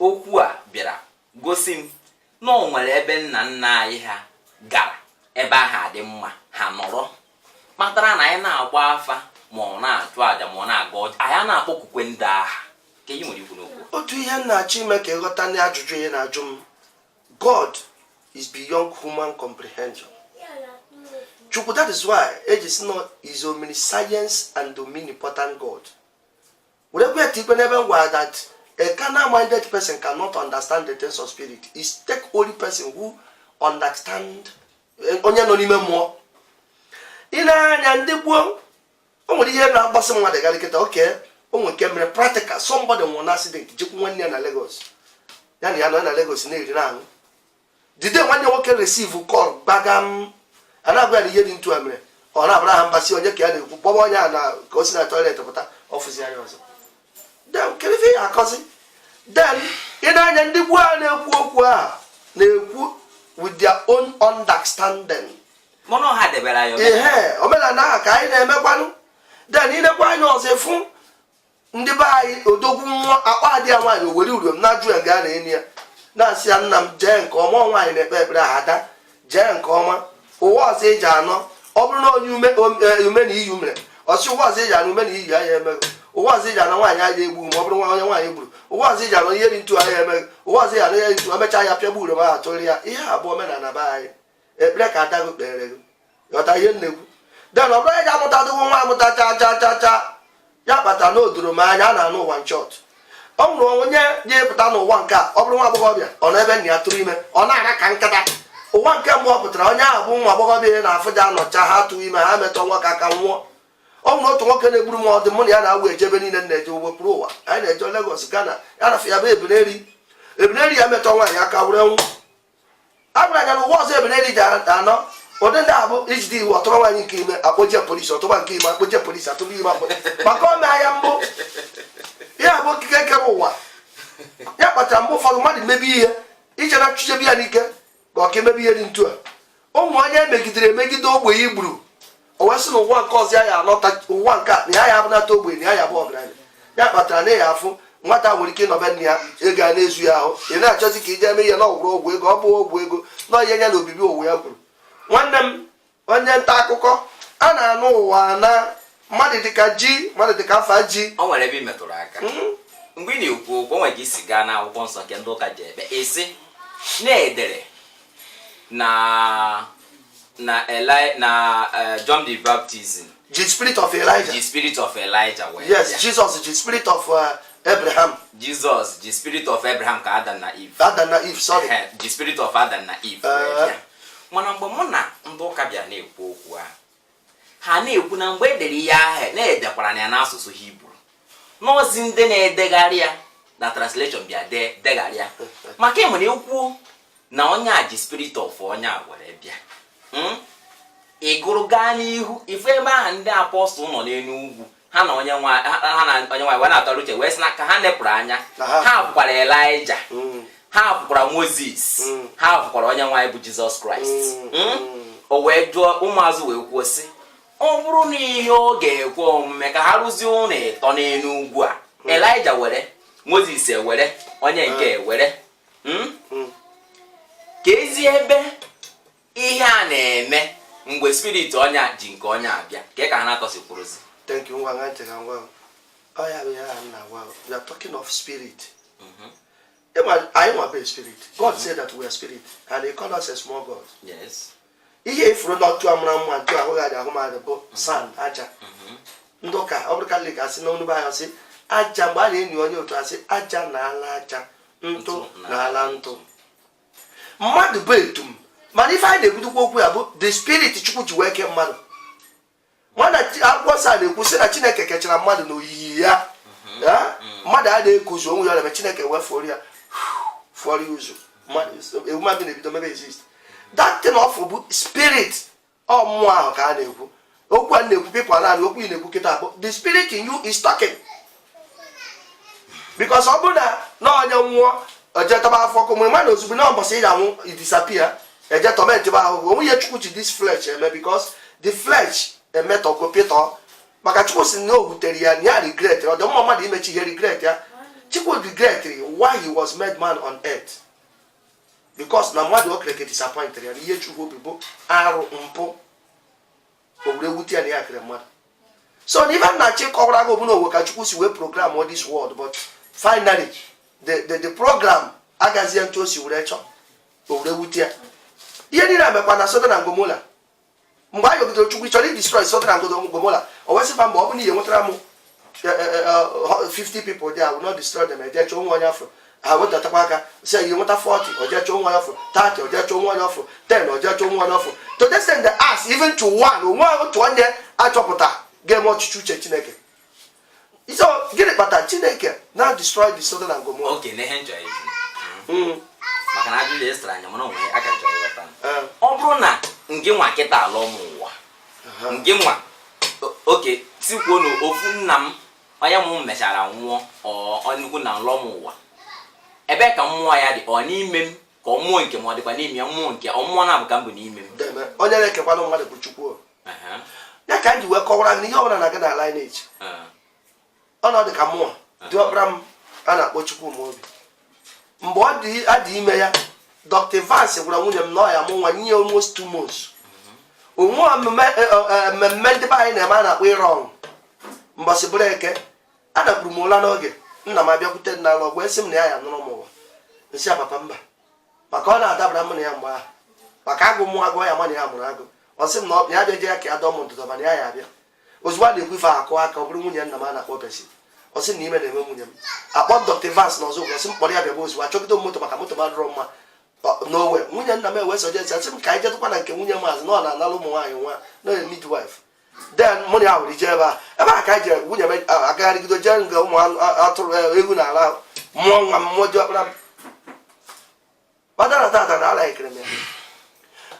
okwu a bịara gosi m na o nwere ebe nna nna anyị ha gara, ebe ahụ adị mma, ha nọrọ, kpatara na anyị na-agba afa, ma ọ na-achụ àjà, ma ọ na-aga ọjị, anyị na-akpọkukwe ndị agha ka ihe nwere ikwu n'okwu.
Otu ihe m na-achọ ime ka ịghọta na ajụjụ ị na-ajụ m, God is beyond human comprehension. Chukwu, that is why eji si na is omniscience and omnipotent God. Were kwe ikpe n'ebe m gwara that a carnal minded person cannot understand the things of spirit. Is take only person who understand, onye nọ n'ime mmụọ. Ị na-anya ndị gboo, o nwere ihe na-agbasị mmadụ garị kịta. Oke o nwere nke mere practical. Somebody nwụrụ na accident, jekwu nwanne ya na Lagos, ya na ya nọ na Lagos na-eri na-aṅụ. Dide nwanne nwoke receive call gbagam, a na-agwa ya na ihe dị ntu a mere. Ọ na-abara ha mbasị onye ka ya na-ekwu, kpọba onye a na ka o si na toilet pụta, ọfụzi anya ọzọ. Then kedu ife ya akọzi? Then ị na-anya ndị gboo a na-ekwu okwu a na-ekwu with their own understanding.
Mana ọha debere anyị omenala.
Ihe omenala ahụ ka anyị na-emekwanụ. Then ịnekwa anya ọzọ, efu ndị be anyị, odogwu nwa akpa adị ya nwaanyị, o were uriom na-ajụ ya gaa na enyi ya, na-asị ya, "Nna m, jee nke ọma." Ọ nwaanyị na-ekpe ekpere ahụ, "Ada, jee nke ọma ụwa ọzọ eji anọ." Ọ bụrụ na onye ume ume na iyi mere ọsị, ụwa ọzọ eji anọ ume na iyi anya emeghị, ụwa ọzọ eji anọ nwaanyị anya egbu ma ọ bụrụ nwa onye nwaanyị gburu, ụwa ọzọ eji anọ ihe dị ntu anya emeghị, ụwa ọzọ eji anọ ihe dị ntu. Emechaa ya pịagbu uriom ahụ, atụrụ ya. Ihe a bụ omenala be anyị, ekpere ka ada gị kpere gị. Ghọta ihe m na-ekwu? Then ọ bụrụ ya ji amụta dịwo nwa amụta cha cha cha cha, ya kpatara na o doro m anya a na-anụ ụwa nchọt. Ọ nwere onye ga-epụta n'ụwa nke a, ọ bụrụ nwa agbọghọbịa, ọ nọ ebe nna ya tụrụ ime, ọ na-ara ka nkịta. Ụwa nke mbụ ọ pụtara, onye ahụ bụ nwa agbọghọbịa na-afụja anọcha ha tụrụ ime, ha metọ nwoke aka nwụọ. Ọ nwere otu nwoke na-egburu m ọdụ, mụ na ya na-awụ eje ebe niile m na-eje, wepụrụ ụwa anyị na-eje Lagos, Ghana, ya na ya bụ ebuneri ebuneri ya metọ nwaanyị aka were nwụ. A gwara ya na ụwa ọzọ ebuneri ji anọ ụdị ndị a bụ ijide iwu, ọtụba nwaanyị nke ime, akpọje polisi, ọtụba nke ime, akpọje polisi, atụba ime, akpọ maka ome anya mbụ. Ihe a bụ okike kere ụwa. Ya kpatara mgbe ụfọdụ mmadụ mebe ihe iche na chụchebe ya n'ike ka ọ ka emebe ihe dị ntu a. Ụmụ onye emegidere emegide, ogbenye gburu, o wee sị na ụwa nke ọzọ ya ya anọta, ụwa nke a na ya ya abụnata ogbenye, na ya ya abụ ọgaranya. Ya kpatara na ya afụ nwata nwere ike ịnọbe nna ya, ego a na-ezu ya ahụ, ị na-achọzi ka ije eme ihe na ọgwụrụ ọgwụ ego. Ọ bụ ọgwụ ego na ihe ya na obibi ụwa ya kwuru. Nwanne m onye nta akụkọ, a na-anụ ụwa na mmadụ dịka ji, mmadụ dịka afa ji.
O nwere ebe ị metụrụ aka mgbe ị na-ekwu okwu. O nwere ka isi gaa n'akwụkwọ nsọ nke ndị ụka ji ekpe, isi na-edere na Eli na John the Baptist
ji spirit of Elijah,
ji spirit of Elijah wee
yes
bịa.
Jesus ji spirit of Abraham.
Jesus ji spirit of Abraham ka Adam na Eve.
Adam na Eve, sorry.
Ehe, ji spirit of Adam na Eve wee bịa. Mana mgbe mụ na ndị ụka bịara na-ekwu okwu ahụ, ha na-ekwu na mgbe edere ihe ahụ, na-edekwara na ya n'asụsụ Hibru, n'ozi ndị na-edegharị ya na translation bịa degharị ya, maka ịmụ na ekwu na onye a ji spirit of onye a were bịa. Ị gụrụ gaa n'ihu, ife ebe ahụ ndị apọstụl nọ n'elu ugwu, ha na onye nwa ha na onye nwaanyị wee na-atọrọ uche, wee sị na ka ha nepụrụ anya,
Aha.
ha fụkwara Elija, ha fụkwara Moses, ha fụkwara onye nwaanyị bụ Jizọs Kraịst. O wee jụọ ụmụazụ, wee kwuo sị, ọ bụrụ na ihe ọ ga-ekwe omume ka ha rụzie ụlọ ịtọ n'elu ugwu a, Elija were, Moses ewere, onye nke ewere. Ka ezi ebe ihe a na-eme mgbe spirit onye a ji nke onye abịa ka ka ha na-atọsikwuruzi.
Thank you. Ngwa, ṅaa ntị ka ngwa. Ọ ya bụ ya m na-agwa, we are talking of spirit. Anyị nwa bụ spirit. God said that we are spirit and he called us a small God. Ihe ifuru na otu amara mma ntu ahụ adị ahụ mmadụ bụ sand, aja. Ndị ụka, ọ bụrụ Katọlik, asị na onugbu ahụ, sị aja. Mgbe a na-enyi onye otu, asị aja na ala aja, ntụ na ala ntụ. Mmadụ bụ etum, mana ife anyị na-ekwudukwa okwu ya bụ the spirit Chukwu ji wee kee mmadụ. Mana akwụkwọ nsọ a na-ekwu sị na Chineke kechara mmadụ n'oyiyi ya. Mmadụ a na-ekuzi onwe ya na Chineke wee fụọrọ ya, fụọrọ ya ụzọ, mmadụ na-ebido mebe exist. That thing of bụ spirit, ọ mmụọ ahụ ka a na-ekwu okwu a na-ekwu. People naanị okwu ị na-ekwu kịta bụ the spirit in you is talking, because ọ bụrụ na onye nwụọ, eje taba afọ ọkụ mgbe mmadụ ozugbo na mbọsị ị ga-anwụ, i disappear, eje torment bụ ahụhụ onwe ihe. Chukwu ji this flesh eme, because the flesh emetọgo pịtọ, maka Chukwu si na o wutere ya na ya regret. Ọ dị mma mmadụ imechi ihe regret ya. Chukwu regret why he was made man on earth, because na mmadụ o kereke disappointed ya na ihe Chukwu obi bụ arụ mpụ. O were wute ya na ya kere mmadụ. So na ife nna chi kọwara gị bụ na owe ka Chukwu si wee program all this world, but finally the program agazie ntụ o si were chọọ, o were wute ya. Ihe niile mekwa na Sodom na Gomora. Mgbe anyị yọgidere Chukwu chọrọ idestroy Sodom na Gomora, o wesịfa mgbe ọ bụrụ na ihe nwetara m 50 people there, I will not destroy them. Eje chọọ onwe onye afọ ha wedatakwa aka, sị ihe nweta 40, oje chọọ onwe onye afọ 30, oje chọọ onwe onye afọ 10, oje chọọ onwe onye afọ, to the extent they ask even to one, onwe otu onye achọpụta ga-eme ọchịchị uche Chineke. So gịnị kpatara Chineke na destroy the Sodom and Gomorrah?
Oke na ihe nchọ ịjụ, maka na ajụjụ esitara anya, mana onwe aka nchọ ịghọta. Ọ bụrụ na ngị nwa kịta ala ụmụ ụwa, ngị nwa, oke sikwuo na ofu nna m, onye m mechara nwụọ, ọ nnukwu na nlọ m ụwa, ebee ka mmụọ ya dị? Ọ n'ime m ka ọ mmụọ nke m ọ dịkwa n'ime ya? Mmụọ nke ọ mmụọ na-abụ ka m bụ n'ime m?
Deme, onye na-ekekwanụ mmadụ bụ Chukwu. Ya ka m ji wee kọwara gị na ihe ọbụla na-aga na lineage. Ọnọdụ ka mmụọ diọkpara m a na-akpọ Chukwumaobi, mgbe ọ dị adị ime ya, Dr. Vance gwara nwunye m na ọ ya mụ nwa nye almost 2 months. Onwe mmemme ndị be anyị na-eme a na-akpọ ịrọ ọṅụ, mbọsị bụrụ Eke, a dakpuru m ụla n'oge. Nna m abịakwute m n'ala, wee sị m na ya ya nụrụ m ụwa. Nsị ya, "Papa, mba," maka ọ na-adabara m na ya mgbe ahụ, maka agụ mụ agụ ya ma na ya mụrụ agụ. Ọ sị m na ya bịa je ya ka ya dọọ m ndụdọ, mana ya ya abịa ozugbo a na-ekwu ife akụ aka, ọ bụrụ nwunye nna m a na-akpọ Besi. Ọ sị na ime na-eme nwunye m. Akpọ Dr. Vance na ọzọ, ọ sị m kpọrọ ya bịaba ozugbo. Achọgide m moto, maka moto m adịrọ mma n'owe. Nwunye nna m ewee sọjesi, asị m ka anyị jetụkwa na nke nwunye maazị na ọ na-anara ụmụ nwaanyị nwa na midwife. Then mụ na ya hụrụ ije ebe a, ebe a ka anyị jere. Nwunye m agagharịgido jee nga ụmụ atụrụ, ewu na ala, mụọ nwa m, mụọ diọkpara m kpatara tata na ala ekere m ya.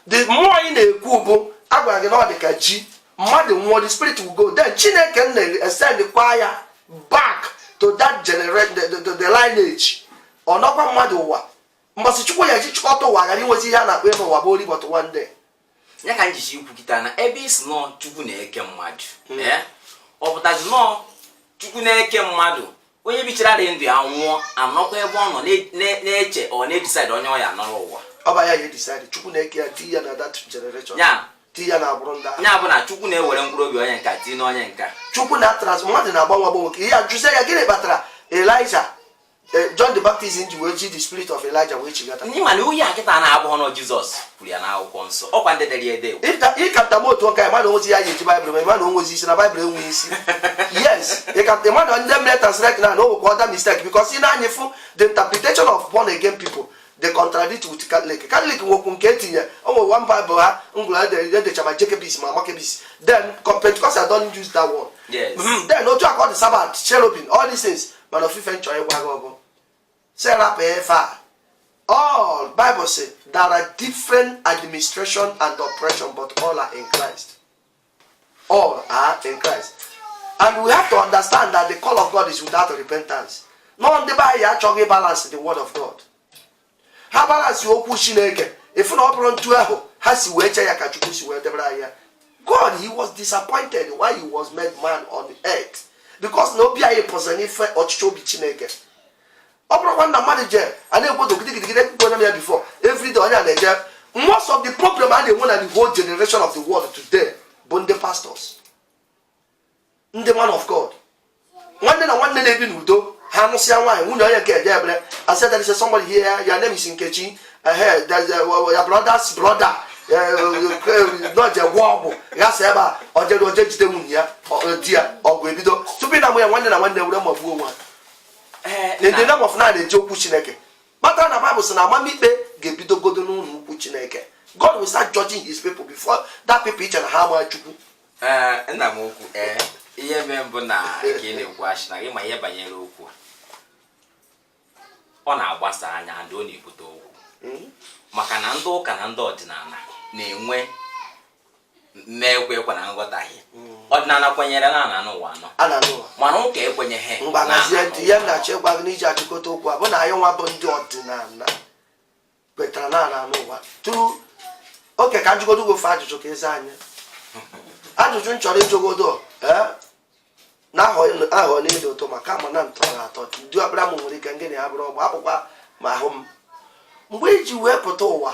The mmụọ anyị na-ekwu bụ a gwara gị na ọ dị ka ji mmadụ nwụọ, the spirit will go, then Chineke na-esend kwa ya back to that generate the lineage. Ọ nọkwa mmadụ ụwa mbọsị Chukwu ya ji chịkọta ụwa, ghara inwezi ihe a na-akpọ ebe ụwa bụ ori, but one day.
Ya ka m jichi ikwu kịta na ebe isi nọọ Chukwu na-eke mmadụ, ee, ọ pụtazi nọọ Chukwu na-eke mmadụ, onye bichara dị ndụ ya nwụọ, anọkwa ebe ọ nọ na-eche, ọ na-edecide onye ọ ya nọrọ ụwa?
Ọ ba ya ya decide. Chukwu na-eke ya, tii ya na that generation,
ya
tii ya na agbụrụ ndị ahụ.
Ya bụ na Chukwu na-ewere mkpụrụ obi onye nka tinye n'onye nka.
Chukwu na trans mmadụ na-agbanwe agbanwe. Ka ihe ajụzie ya, gịnị kpatara Elijah, John the Baptist ji wee ji the spirit of Elijah wee chigata?
Ndị ma na onye a kịta na-abụghị nọ Jizọs kwuru ya n'akwụkwọ nsọ, ọkwa ndị dere ya ede.
Ịkapụta m otu nka, ịma na onwezi ya ya eji Baịbụl, ma ịma na onwezi isi na Baịbụl enweghị isi. Yes, ịkapụta, ịma na ndị mere translate na o nwekwa other mistake, because ị na-anya fụ the interpretation of born again people, they contradict with Catholic. Catholic nwekwu nke etinye o nwere one Bible ha ngwụrụ edecha ma Jacobis ma Maccabees. Then Pentecostal don't use that one. Then otu aka ọ dị Sabbath, cherubim, all these things. Mana ofufe nchọ ịgwa gị ọbụ serapụ ife a, all Bible say there are different administration and operation, but all are in Christ. All are in Christ, and we have to understand that the call of God is without repentance. Nọ ndị be anyị achọghị balance the word of God. Ha balance okwu Chineke, ịfụ na ọ bụrụ ntu ahụ ha si wee che ya ka Chukwu si wee debere anyị ya. God, he was disappointed why he was made man on the earth, because na obi anyị pụziri n'ife ọchịchị obi Chineke. Ọ bụrụkwa na mmadụ je a na-ekwodo gidigidigide ekpukpe onye ya before everyday, onye a na-eje. Most of the problem a na-enwe na the whole generation of the world today bụ ndị pastors, ndị man of God. Nwanne na nwanne na-ebi n'udo, ha nụsịa nwaanyị, nwunye onye nke eje ebere, asị, "There is somebody here, your name is Nkechi, ehe, there's your brother's brother n'oje gwọ ọgwụ ghasa ebe a." Ojere oje jide nwunye ya, di ya, ọgụ ebido. Tupu ị na-amụ ya, nwanne na nwanne were ma gbuo onwe ha. In the name of na na-eji okwu Chineke, kpatara na Bible sị na amamikpe ga-ebidogodo n'ụlọ ukwu Chineke. God will start judging his people before that people iche na ha ama Chukwu.
Ee, nna m okwu, ee, ihe mee mbụ na ka ị na-ekwu achị na gị ma ihe banyere okwu a, ọ na-agbasa anya and ọ na-ebute okwu, maka na ndị ụka na ndị ọdịnala na-enwe mmekwe ekwe na nghọtahie. Ọdịnala kwenyere na ana n'ụwa anọ,
A na ụwa,
mana ụka ekwenyeghị
mgbe
na
hazie
ana
ntị.
n'ụwa
Ihe m
anọ.
na-achọ ịgwa gị n'iji achịkọta okwu a bụ na anyị nwa bụ ndị ọdịnala kwetara na ana n'ụwa tụrụ oke. Ka njụgodo gị ofe ajụjụ ka ịza anya ajụjụ m chọrọ ịjụgodo. Ee, na ahọ n'ịdị ụtọ maka ama na ntọrọ atọ dị ọkpara m nwere ike ngịnị ya bụrụ ọgba akpụkpa ma ahụ m. Mgbe iji wee pụta ụwa,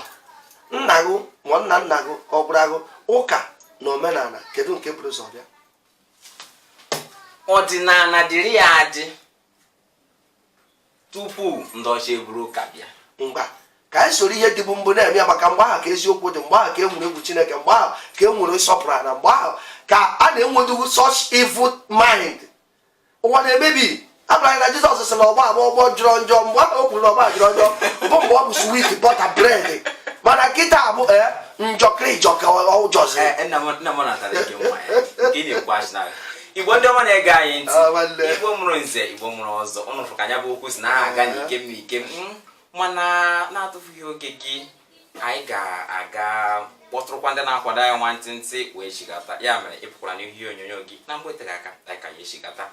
nna gị ma nna nna gị ọ gwara gị ụka na omenala, kedu nke buru ụzọ bịa?
Ọdịnala dịrị ya adị tupu ndị ọcha eburu ụka bịa.
Ngwa, ka anyị soro ihe dịbụ mbụ na-eme ya, maka mgbe ahụ ka eziokwu dị, mgbe ahụ ka e nwere egwu Chineke, mgbe ahụ ka e nwere nsọpụrụ ala, mgbe ahụ ka a na-enwedoghị such evil mind. Ụwa na-emebi. Agwara anyị na Jizọs sị na ọgba agba ọgbọ jọrọ njọ. Mgbe ahụ o kwuru na ọgba jọrọ njọ bụ mgbe ọ bụ sweet butter bread, mana kịta bụ ee, njọkịrị jọ ka ọ jọziri.
Ee, nna m natara gị nwa ya nke ị na-ekwu achị na Igbo ndị ọma na-ege anyị ntị.
Ah, nwanne.
Igbo mụrụ nze, Igbo mụrụ ọzọ, ụnụ fụrụ ka anya bụ okwu si na aga n'ikem n'ikem. Mana na-atụfughị oge gị, anyị ga-aga kpọtụrụkwa ndị na-akwado anyị nwantịntị wee chigata. Ya mere, ị pụkwara n'ihu ihe onyonyo gị na mgbe tere aka, anyị ka ya echigata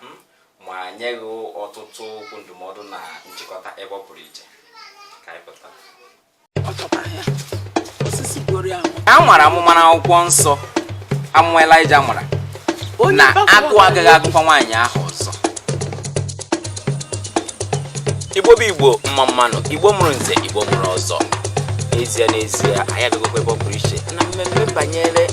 ma nye gị ọtụtụ okwu ndụmọdụ na nchịkọta ebe ọ pụrụ iche. Ka anyị pụta.
Ọ tọkwara ya osisi gboro ya ahụ.
A nwara amụma n'akwụkwọ nsọ, amụma Elija mara
Onye
na
gbakọrọ
agụụ agaghị agụkwa nwaanyị ahụ ọzọ. Igbo bụ Igbo, mma mmanụ. Igbo mụrụ nze, Igbo mụrụ ọzọ. N'ezie n'ezie, anyị abịagokwa ebe ọ pụrụ iche na mmemme banyere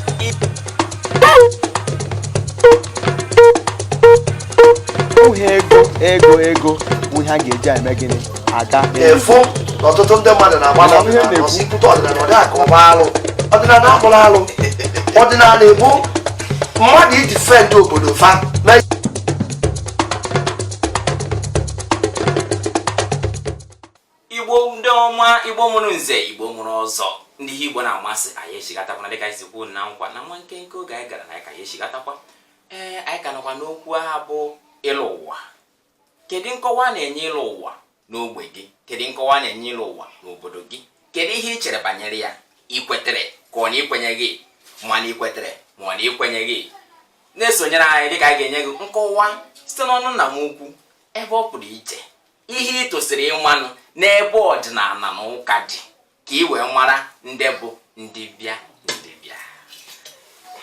Ụhụ ego, ego, ego bụ ihe a ga-eji eme gịnị aga eluigwe.
Efu na ọtụtụ ndị mmadụ na-agba
Mana ihe
n'ọdịnala
na-ekwu-
ọsọ ikwute ọdịnala, ọ dị aka ọgba alụ. Ọdịnala akpụrụ alụ. Ọdịnala ebu mmadụ iji fend obodo fa mee.
Igbo ndị ọma, Igbo mụrụ nze, Igbo mụrụ ọzọ, ndị ihe Igbo na-amasị, anyị echigatakwana dịka anyị si kwuo na nkwa na nwa nkenke oge anyị gara na anyị ka ya echigatakwa. Ee, anyị ka nọkwa n'okwu ahụ bụ ịlụ ụwa. Kedu nkọwa a na-enye ịlụ ụwa n'ogbe gị? Kedu nkọwa a na-enye ịlụ ụwa n'obodo gị? Kedu ihe ị chere banyere ya? Ị kwetere ka ọ na ikwenyeghị? Mana ị kwetere ma ọ na ikwenyeghị, na-esonyere anyị dịka anyị ga-enye gị nkọwa site n'ọnụ nna m ukwu ebe ọ pụrụ iche, ihe ị tosiri ịmanụ n'ebe ọdịnala na ụka dị, ka ị wee mara ndị bụ ndị bịa ndị bịa.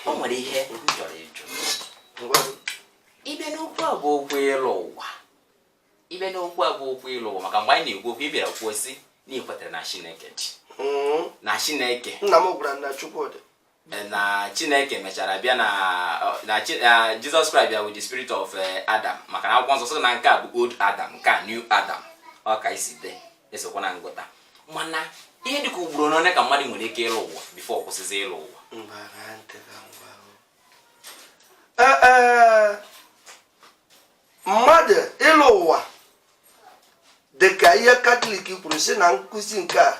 O nwere ihe m chọrọ ịjụ. Ịbịa n'okwu a bụ okwu ịlụ ụwa, ịbịa n'okwu a bụ okwu ịlụ ụwa, maka mgbe anyị na-ekwu okwu, ị bịara kwuo sị na ị kwetara na Chineke dị, na Chineke
Nna m gwara na Chukwudị
na Chineke mechara bịa na Jizọs Kraịst bịa with the spirit of Adam, maka na akwụkwọ nsọ sị na nke a bụ old Adam, nke a new Adam. Ọ ka isi dị esokwa na ngụta. Mana ihe dịka ugboro n'one ka mmadụ nwere ike ịlụ ụwa before kwụsịzi ịlụ ụwa?
Ngwara ntị ka ngwa. Ee, mmadụ ịlụ ụwa dị ka ihe Katọlik kwuru sị na nkụzi nke a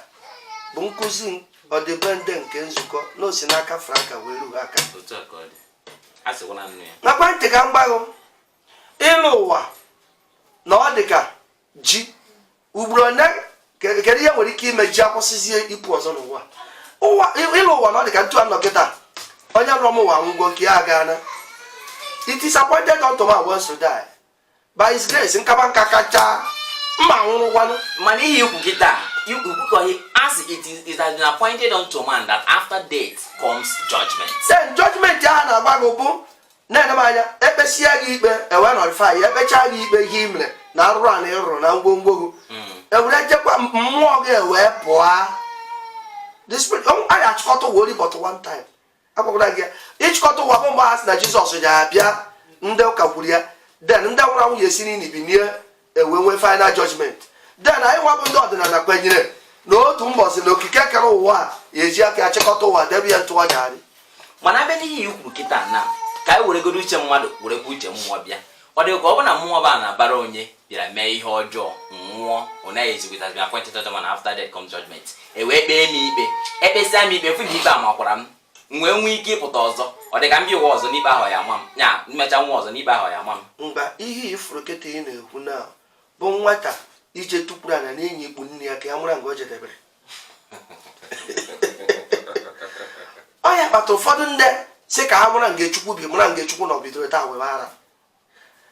bụ nkụzi ọdịbendị nke nzukọ na o si n'aka Franka wee ruo aka.
Otu a ka ọ dị, a sịkwa na nnu ya.
Nakwa ntị ka mgbaghụ ịlụ ụwa na ọ dị ka ji ugboro one. Kedu ihe nwere ike ime ji akwụsịzie ịpụ ọzọ n'ụwa? Ụwa ịlụ ụwa na ọ dị ka ntu anọ kịta, onye nọ m ụwa ngwụgwọ nke ya agaana. It is appointed unto man once to die. By his grace, nkaba nka kacha mma nwụrụkwanụ.
Mana ihe ikwu kịta ikwukọghị as it has been appointed unto man that after death comes judgment.
Then judgment ahụ na-agba gị bụ na-ene m anya, ekpesia gị ikpe, ewee nọrịfa ya, ekpechaa gị ikpe ihe i mere na arụrụ a na ịrụrụ na ngwongwo gị, ewere jekwa mmụọ gị ewee pụọ. The spirit a ga-achịkọta ụwa ori, but one time agwakwara gị ya, ịchịkọta ụwa bụ mgbe ha sị na Jizọs ga-abịa. Ndị ụka kwuru ya. Then ndị nwụrụ anwụ ya esi n'ini binie, ewee nwee final judgment. Then anyị nwa bụ ndị ọdịnala kwenyere na otu mbọsị na okike kere ụwa a ya eji aka ya chịkọta ụwa, debe ya ntụ ọjarị.
Mana abịa n'ihe i kwuru kịta, na ka anyị weregodo uche mmadụ, werekwa uche mmụọ bịa, ọ dị ka ọ bụ na mmụọ bụ a na-abara onye bịara mee ihe ọjọọ nwụọ, ọ naghị ezigbo has been appointed judgment, after death comes judgment. E wee kpee m ikpe, ekpesịa m ikpe, fụ na ikpe amakwara m, m wee nwee ike ịpụta ọzọ. Ọ dị ka m bịa ụwa ọzọ n'ikpe ahụ ya ama m, ya mmecha nwa ọzọ n'ikpe ahụ ya ama m.
Mgba ihe ifuru kịta ị na-ekwu na bụ nwata ije tukwuru ala na-enyi ikpu nne ya ka ya mụra nga o jedebere ọ ya kpata ụfọdụ ndị si ka ha mụra nga Chukwu bi, mụra nga Chukwu na bidoro taa were ara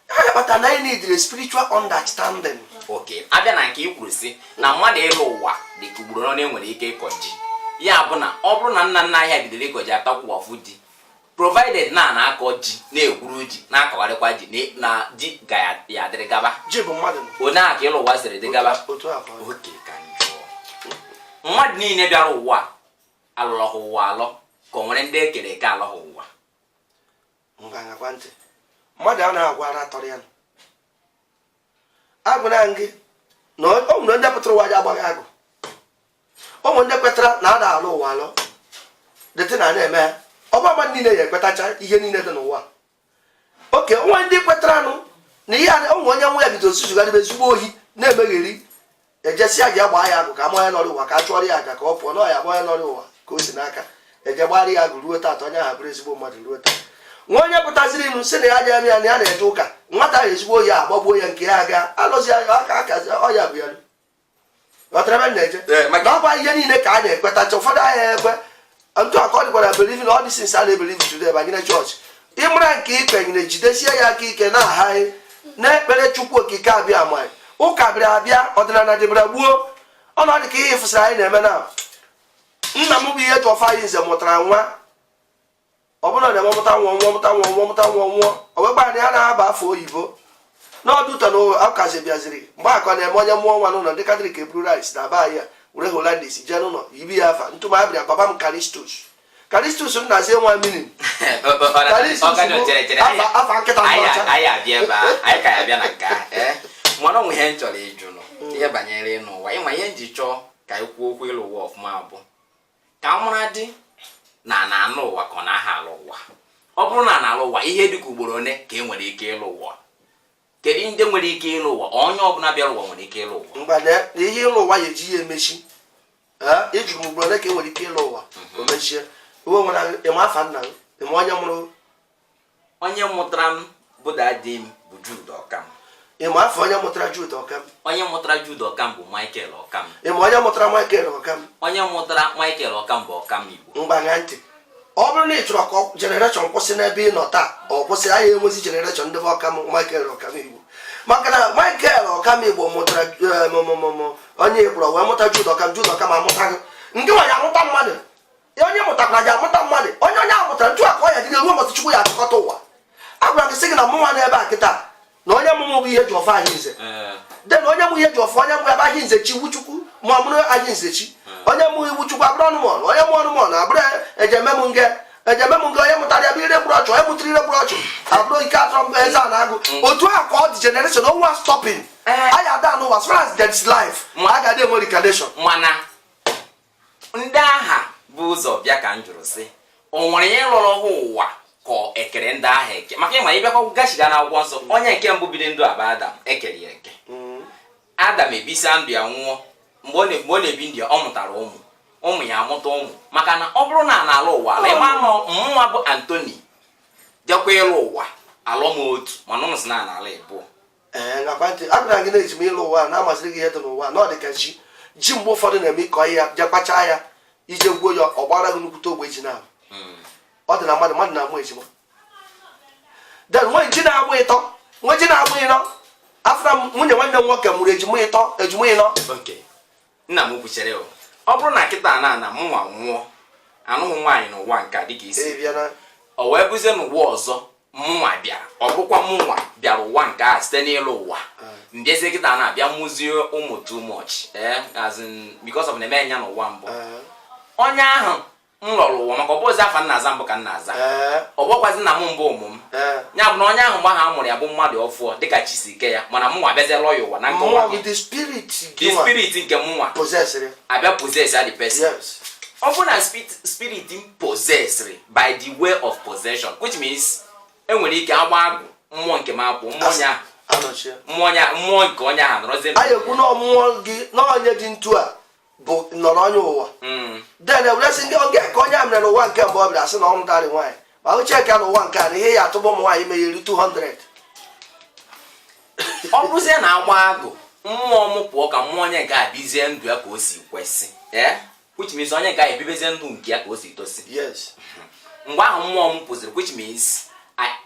ya kpata na anyị need spiritual understanding.
Oke abịa na nke i kwuru si na mmadụ ịlụ ụwa dị ka ugboro ole nwere ike ịkọ ji, ya bụ na ọ bụrụ na nna nna ahịa bidoro ịkọ ji atakwụwafụ ji, provided na na-akọ ji, na-egwuru ji, na-akọgharịkwa ji, na ji ga ya adịrị gaba.
Ji bụ mmadụ.
Onye a ka ịlụ ụwa siri dị gaba.
Otu a ka ọ dị.
Oke ka njọ, mmadụ niile bịara ụwa alụlọha ụwa alọ, ka o nwere ndị ekere eke alọha ụwa?
Ngwa, ntị, mmadụ anaghị agwa ara tọrọ ya agụ na gị na o nwere ndị pụtara ụwa ji agbaghị agụ. O nwere ndị kwetara na a na-alụ ụwa alọ dịtị na na-eme ha. Ọ bụ mmadụ niile ya ekwetacha ihe niile dị n'ụwa. Oke onwe ndị kwetaranụ na ihe a, onwe onye nwa ya bidoro zuzugharịba ezigbo ohi na-emegheri, ejesia ji agbaa ya agụ ka ama onye nọrọ ụwa, ka a chụọrọ ya aja ka ọ pụọ n'ọya, agba onye nọrọ ụwa ka o si n'aka eje gbara ya agụ ruo taata, onye ahụ bụrụ ezigbo mmadụ ruo taa. Nwa onye pụtaziri ịnụ sị na ya aja ya na ya na-eje ụka, nwata ahụ ezigbo ohi agbagbuo ya, nke ya aga alụzi ya aka aka ọya bụ ya. Ghọtara ebe m na-eje? Na ọ bụ ihe niile ka a na-ekwetacha, ụfọdụ ahịa ekwe ntụ aka ọ dịkwara believe na ọ dị since a na-ebelieve today banyere chọọchị. Ịmara nke ikpenyere, jidesie ya aka ike na-aghaghị na-ekpere Chukwu Okike abịa amaghị ụka bịara abịa ọdịnala dịbara gbuo ọnọdụ ka ihe fụsịrị anyị na-eme na nna m bụ ihe ji ọfa anyị nze mụtara nwa ọbụla na-eme mụta nwa nwụọ, mụta nwa nwụọ, mụta nwa nwụọ, o wee gbara ya na-aba afọ oyibo n'ọdụ ụtọ na ọkazi bịaziri mgbe akọ na-eme onye mụọ nwa n'ụlọ, ndị Katọlik eburu rice na aba ya were Hollandis jee n'ụlọ yibi ya afa ntụma abịa baba m Karistus. Karistus nnazie nwa mini Karistus bụ afa nkịta ndị ọcha.
Anyị abịa ebe a, anyị ka ya bịa na nke ahụ ee, mana ọ nwe ihe m chọrọ ịjụ nụ, ihe banyere ịnụ ụwa. Ịma ihe m ji chọọ ka anyị kwuo okwu ịlụ ụwa ọfụma bụ ka mara dị na na-anụ ụwa ka ọ na-aha alụ ụwa. Ọ bụrụ na na-alụ ụwa, ihe dịka ugboro ole ka e nwere ike ịlụ ụwa? Kedu ndị nwere ike ịlụ ụwa? Onye ọbụla bịara ụwa nwere ike ịlụ ụwa?
Mgbe na ihe ịlụ ụwa ya eji ya emechi, ịjụ m ugboro ole ka e nwere ike ịlụ ụwa o mechie, uwe nwere ịma afa nna m, ịma onye mụrụ?
Onye mụtara m bụ daddy m bụ Jude Ọkam.
Ịma afọ onye mụtara Jude Ọkam?
Onye mụtara Jude Ọkam bụ Michael Ọkam.
Ịma onye mụtara Michael Ọkam?
Onye mụtara Michael Ọkam bụ Ọkam Igbo.
Mgbanya ntị, ọ bụrụ na ị chọrọ ka generation kwụsị n'ebe ị nọ taa, ọ kwụsị, anyị enwezi generation ndị bụ Ọkam Michael Ọkam Igbo, maka na Michael Ọkam Igbo mụtara mụmụmụmụ onye ịkpọrọ wee mụta Jude Ọkam. Jude Ọkam amụtaghị nke nwa ya amụta mmadụ, onye mụtakwara ji amụta mmadụ, onye onye ahụ mụtara ntu aka ọ ya dị ruo ụbọchị Chukwu ya achịkọta ụwa. A gwara gị sị gị na mụnwa n'ebe a kịta na onye mụmụ bụ ihe ji ọfọ ahụ nze de na onye mụ ihe ji ọfọ, onye mụ ebe ahụ nze chi iwu Chukwu ma ọ bụrụ ahụ nze chi, onye mụ iwu Chukwu abụrụ ọnụmọnụ, onye mụ ọnụmọnụ abụrụ ejeme m nge ejeme m nge, onye mụtara ya bụ ire gburu ọchụ, onye mụtara ire gburu ọchụ abụrụ ike atọrọ mgbe eze a na-agụ otu a ka ọ dị. Generation no one stopping. Anyị ada n'ụwa, as far as there is life, a ga-adị enwe reincarnation.
Mana ndị agha bụ ụzọ bịa ka m jụrụ sị, o nwere ihe lụrụ ọhụ ụwa ka ọ ekere ndị agha eke? Maka ịma ịbịakwa gachiga n'akwụkwọ nsọ, onye nke mbụ biri ndụ aba Adam, ekere ya eke. Adam ebisa ndụ ya nwụọ. Mgbe ọ na-ebi ndụ ya, ọ mụtara ụmụ, ụmụ ya amụta ụmụ. Maka na ọ bụrụ na a na-alụ ụwa ala, ịma nọ mụnwa bụ Anthony jekwa ịlụ ụwa alọ m otu, mana ụnụ si na ala ịbụọ.
Ee, ngakwa ntị, agwara gị na-eji m ịlụ ụwa na-amasịrị gị ihe dị n'ụwa na ọ dị ka ji. Ji mgbe ụfọdụ na-eme ịkọ ya, je kpachaa ya, ije gwuo ya, ọ gbara gị nnukwute ogbe ji na ọ dị na mmadụ mmadụ na-amụ ejima. Then nwe ji na-agba ịtọ, nwe ji na-agba ịnọ. Afra m nwunye nwanne m nwoke mụrụ ejima ịtọ, ejima ịnọ.
Oke nna m kwuchere o, ọ bụrụ na kịta na ana mụnwa nwụọ, anụghị nwaanyị n'ụwa nke a dịka isi
Ee, bịa na
ọ wee bụzie n'ụwa ọzọ mụnwa bịara, ọ bụkwa mụnwa bịara ụwa nke a site n'ịlụ ụwa, mbịazie kịta na-abịa mụzie ụmụ too much, ee, as in because of na eme ya n'ụwa mbụ, onye ahụ M lọrọ ụwa, maka ọ bụghịzi afa m na-aza mbụ ka m na-aza. Ọ bụkwazi na mụ mbụ ụmụ m. Ya bụ na onye ahụ mgbe ahụ a mụrụ ya bụ mmadụ ọfụọ dịka chi si ke ya, mana mụnwa abịazie lụọ ya ụwa na nkọwa
Mmụọ
gị.
bụ the spirit.
The spirit nke mụnwa
possessịrị.
Abịa possess ya, the person. Ọ bụrụ na spirit m possessed by the way of possession, which means enwere ike agba agwụ, mmụọ nke m apụ, mmụọ onye ahụ
Anọchie.
mmụọ onye mmụọ nke onye ahụ nọrọzie.
Anyị ekwu na ọmụmụọ gị na onye dị ntu a bụ nọrọ onye ụwa. Then eweresi ndị oge ka onye a mere n'ụwa nke mbụ, ọ bịara sị na ọrụ darị nwaanyị, ma uche ka n'ụwa nke a na ihe ya atụba ụmụ nwaanyị ime ya eri 200.
Ọ bụrụzie na agba agụ, mmụọ m pụọ ka mmụọ onye nke a bizie ndụ ya ka o si kwesị, ee, which means onye nke a ebibezie ndụ nke ya ka o si tosi. Mgbe ahụ mmụọ m pụziri, which means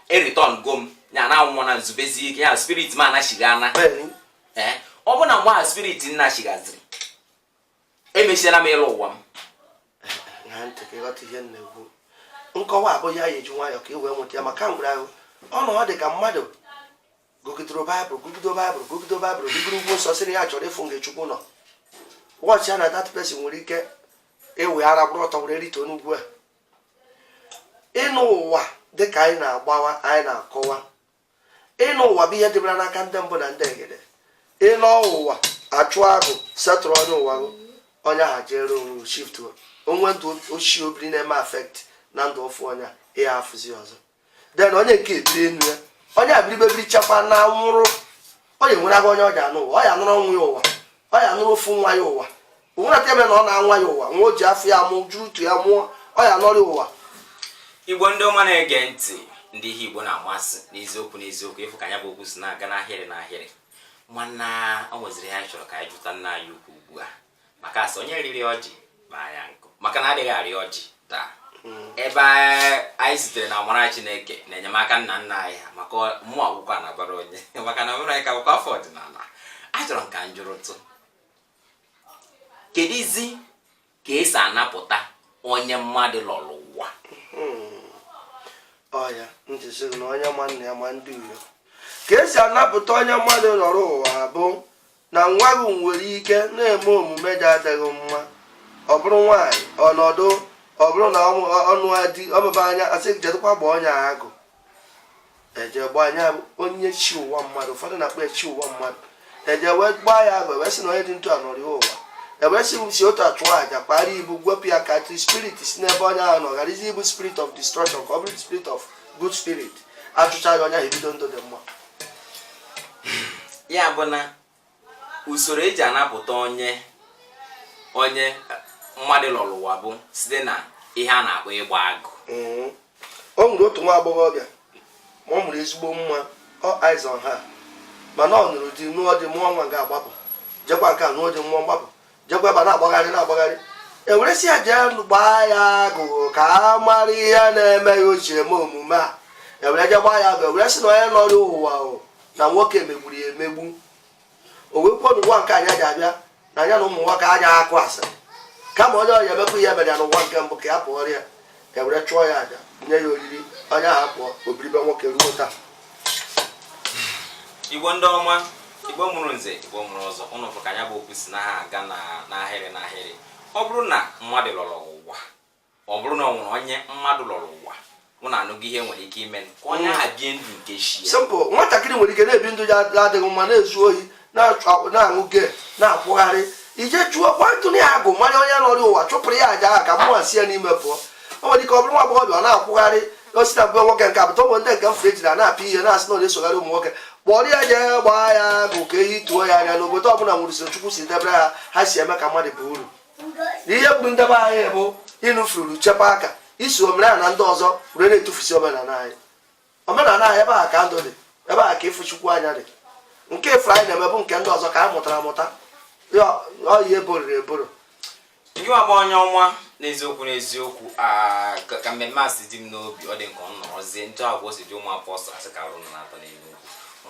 I return go m ya na anwụọ na nzubezi ike ya, spirit m anachighị ana.
Bẹ́ẹ̀ni.
Ee, ọ bụ na mgbe ahụ spirit nna chighaziri, emechiela m ịlụ ụwa m.
Na ntị ka ịghọta ihe m na-ekwu. Nkọwa abụghị ya eji nwayọọ ka ị wee nweta ya, maka mgbe ahụ ọ nọ, ọ dị ka mmadụ gụgidere Baịbụl, gụgide Baịbụl, gụgide Baịbụl, gụgide ugwu nsọ, sị na ya chọrọ ịfụ nge Chukwu nọ. Wọchị ya na that person nwere ike ewe ara gbụrụ ọtọ were rituo n'ugwu a. Ịnụ ụwa dịka anyị na-agbawa, anyị na-akọwa, ịnụ ụwa bụ ihe dịbara n'aka ndị mbụ na ndị egede. Ịnụ ụwa, achụ agụ, setụrụ onye ụwa gụ, onye ahụ jere onwe shift onwe ndụ ochie obiri na-eme affect na ndụ ofu onye a, ihe afụzi ọzọ. Then onye nke ebiri enu ya, onye a biri chekwa na nwụrụ, ọ ya enwere aga onye ọ ji anụ ụwa, ọ ya anụrụ ọnwụ ya ụwa, ọ ya anụrụ ofu nwa ya ụwa. Onwere ebe na ọ na-anwa ya ụwa, nwa o ji afọ ya mụ juru utu ya mụọ, ọ ya anọrọ ụwa.
Igbo ndị ọma na-ege ntị, ndị ihe Igbo na-amasị, n'eziokwu n'eziokwu, ịfụ ka anya bụ okwu si na-aga n'ahịrị n'ahịrị, mana ọ nweziri ihe anyị chọrọ ka anyị jụta nna anyị ukwu ugbu a, maka asị onye riri ọjị baa ya nkụ, maka na adịghị arị ọjị taa. Ebe anyị sitere na amara Chineke na enyemaka nna nna anyị ha, maka mmụọ akwụkwọ a na-abara onye, maka na omenala anyị ka bụkwa afọ ọdịnala. Achọrọ m ka m jụrụtụ, kedizi ka esi anapụta onye mmadụ lọrọ ụwa?
Ọ ya ntị sị na onye ma nna ya ma ndị uyo ka esi anapụta onye mmadụ nọrọ ụwa bụ na nwa gị nwere ike na-eme omume dị adịghị mma. Ọ bụrụ nwaanyị, ọnọdụ ọ bụrụ na ọnụ adị ọmebe anya, asị jedụkwa gbaa onye agụ, eje gbaa anya onye chi ụwa mmadụ. Ụfọdụ na-akpọ ya chi ụwa mmadụ. Eje wee gbaa ya agụ, wee sị na onye dị ntụ anọrọ ya ụwa, ewee sị si otu achụọ aja kpara ibu gwepụ ya, ka spirit si n'ebe onye ahụ nọ gharazi ịbụ spirit of destruction, ka ọ bụrụ spirit of good spirit. Achụcha ya, onye ahụ ebido ndụ dị mma.
Ya bụ na usoro eji anapụta onye mmadụ lọrọ ụwa bụ site na ihe a na-akpọ ịgba agụ.
O nwere otu nwa agbọghọbịa, ma ọ mụrụ ezigbo nwa, ọ eyes on her, mana ọ nụrụ di, nụọ di, mụọ nwa, nga agbapụ, jekwa nke a, nụọ di, mụọ, mgbapụ, jekwa ebe a na-agbagharị na-agbagharị. Eweresi ya jee gbaa ya agụ ka a mara ihe na-eme ya o ji eme omume a. Ewere je gbaa ya agụ, ewere sị na onye nọrọ ụwa o na nwoke megburu ya emegbu. O wee kwuo n'ụwa nke anya ji abịa na anya na ụmụ nwoke anya akụ asịrị, kama onye ọya emekwa ihe mere ya n'ụwa nke mbụ ka ya pụọrọ ya. Ewere chụọ ya aja, nye ya oriri, onye ahụ pụọ, obiribe nwoke ruo taa.
Igbo ndị ọma, Igbo mụrụ nze, Igbo mụrụ ọzọ, ụnụ fụ ka anya bụ okwu si na ha aga n'ahịrị n'ahịrị. Ọ bụrụ na mmadụ lọrọ ụwa, ọ bụrụ na ọ nwere onye mmadụ lọrọ ụwa, mụ na anụgo ihe nwere ike ime ka onye ahụ bie ndụ nke shi ya.
Simple. Nwatakịrị nwere ike na-ebi ndụ ya adịghị mma, na-ezu ohi, na-aṅụ ge, na-akwụgharị ije chụọ kwantụ ya agụ, manya onye nọrọ ụwa, chụpụrụ ya aja ahụ ka mmụọ si ya n'ime pụọ. O nwere ike ọ bụrụ nwa agbọghọbịa, ọ na-akwụgharị, o si na mgbe nwoke nke apụta. Ụmụ ndị nke mfere ejiri a na-apịa ihe, na-asị na ọ na-esogharị ụmụ nwoke. Kpọrọ ya jee gbaa ya agụ ka ehi tụọ ya anya. N'obodo ọbụla nwere usoro Chukwu si debere ha, ha si eme ka mmadụ bụ uru. Na ihe gburu ndebe anyị bụ ịnụfuru chekwa aka iso omenala na ndị ọzọ were na-etufusi omenala anyị. Omenala anyị, ebe a ka ndụ dị, ebe a ka ịfụ Chukwu anya dị. Nke ifuru anyị na-eme bụ nke ndị ọzọ ka anyị mụtara amụta ya, ọ ihe eboriri eboro.
Gị nwa bụ onye ọnwa, n'eziokwu n'eziokwu, ka mmemme a si dị m n'obi, ọ dị nke ọ nọrọzie ntụ agwa o si dị ụmụ apọstọl asị ka arụ nọ na-atọ n'elu ugwu,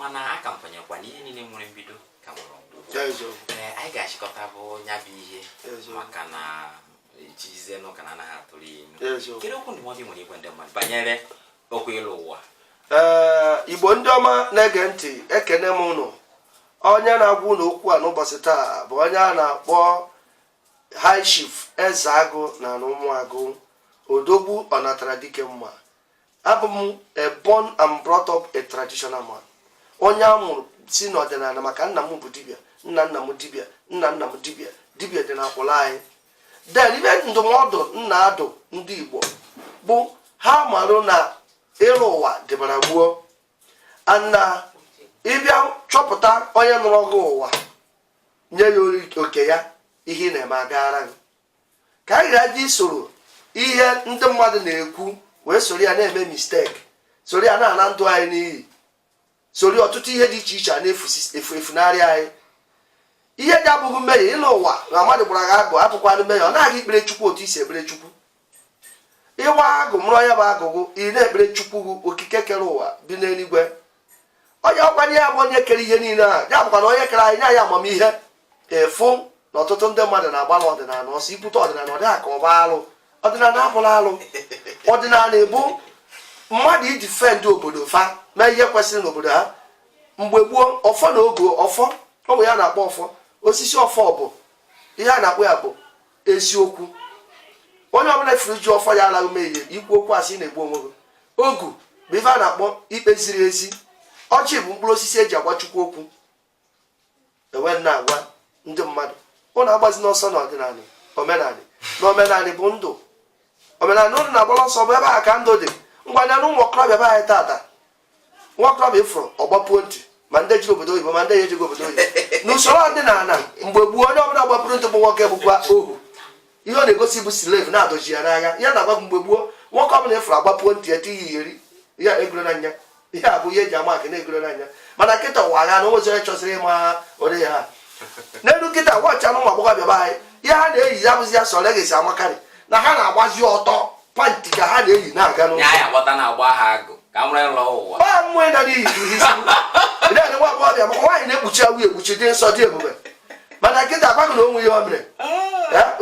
mana a ka m kwenyekwa na ihe niile nwere mbido ka nwere ọgwụgwụ.
Eziokwu.
Ee, anyị ga-achịkọta bụ ya bụ ihe. Maka na echizie n'ụka na anaghị atụrụ ya inu. Kedu okwu ndụmọdụ ị nwere igwe ndị mmadụ banyere okwu ịlụ ụwa?
Ee, Igbo ndị ọma na-ege ntị, ekene m ụnụ. Onye na-agwa ụnụ okwu a n'ụbọchị taa bụ onye a na-akpọ High Chief Eze Agụ na Ụmụagụ. Odogwu ọnatara dike mma. Abụ m a born and brought up a traditional man, onye a mụrụ si n'ọdịnala, maka nna m bụ dibịa, nna nna m dibịa, nna nna m dibịa. Dibịa dị n'akwụla anyị. Then ibe ndụmọdụ nna adụ ndị Igbo bụ ha marụ na ịrụ ụwa dịbara gboo, na ịbịa chọpụta onye nụrụ gị ụwa, nye ya oke ya, ihe ị na-eme agara gị, ka anyị ghara isoro ihe ndị mmadụ na-ekwu wee soro ya na-eme mistake, soro ya na-ana ndụ anyị n'iyi, soro ọtụtụ ihe dị iche iche a na-efu efunarị anyị. Ihe dị abụghị mmehie ịlụ ụwa na mmadụ gbara gị agụ, abụkwanụ mmehie. Ọ na-aga ikpere Chukwu otu isi ekpere Chukwu. Ịgba agụ mụrụ onye bụ agụgụ, ị na-ekpere Chukwu gị okike kere ụwa bi n'eluigwe, onye ọkwanye ya bụ onye kere ihe niile a, ya bụkwa na onye kere anyị, nye anyị amamihe. Efu na ọtụtụ ndị mmadụ na-agbara ọdịnala ọsọ. Ikwute ọdịnala, ọ dịghị ka ọ bụ alụ. Ọdịnala abụla alụ. Ọdịnala bụ mmadụ idefend obodo fa, mee ihe kwesịrị n'obodo ha. Mgbe gboo, ọfọ na ogo ọfọ, ọ bụ ya na-akpọ ọfọ. Osisi ọfọ bụ ihe a na-akpọ ya bụ eziokwu. Onye ọbụla efuru ji ọfọ ya alaghị mehie. Ikwu okwu asị, na-egbu onwe gị. Ogu bụ ife a na-akpọ ikpe ziri ezi. Ọjị bụ mkpụrụ osisi eji agwa Chukwu okwu. Enwe na-agwa ndị mmadụ, ụnụ agbazi n'ọsọ n'ọdịnala. Omenala na omenala bụ ndụ. Omenala ụnụ na-agbara ọsọ bụ ebe a ka ndụ dị. Ngwa na ụmụ okorobịa be anyị tata, nwa okorobịa ifuru ọgbapuo ntị, ma ndị jiri obodo oyibo, ma ndị ya ejighị obodo oyibo. N'usoro ọdịnala mgbe gboo, onye ọbụla gbapụrụ ntị bụ nwoke, bụkwa ohu. Ihe ọ na-egosi bụ slave na-adọji ya n'agha. Ihe na-agwa mgbe gboo, nwoke ọbụla ifuru agbapuo ntị, eti ya iyeri ihe egoro n'anya. Ihe a bụ ihe eji ama aka na-egoro n'anya. Mana kịta ụwa agha na onwezi onye chọziri ịma ụdị ha n'elu. Kịta wọchị anụ ụmụ agbọghọbịa be anyị, ihe ha na-eyi ya bụzi ya sọ leggings amakarị na ha na-agbazi ọtọ, pant ka ha na-eyi na-aga n'ụzọ.
Ya agbata na-agba ha agụ ka m ree lụọ ụwa.
Ọ mmụọ na n'iyi isi na nwa agbọghọbịa, maka nwaanyị na-ekpuchi awụ ekpuchi, dị nsọ, dị ebube. Mana kịta agwaghị na onwe ihe o mere.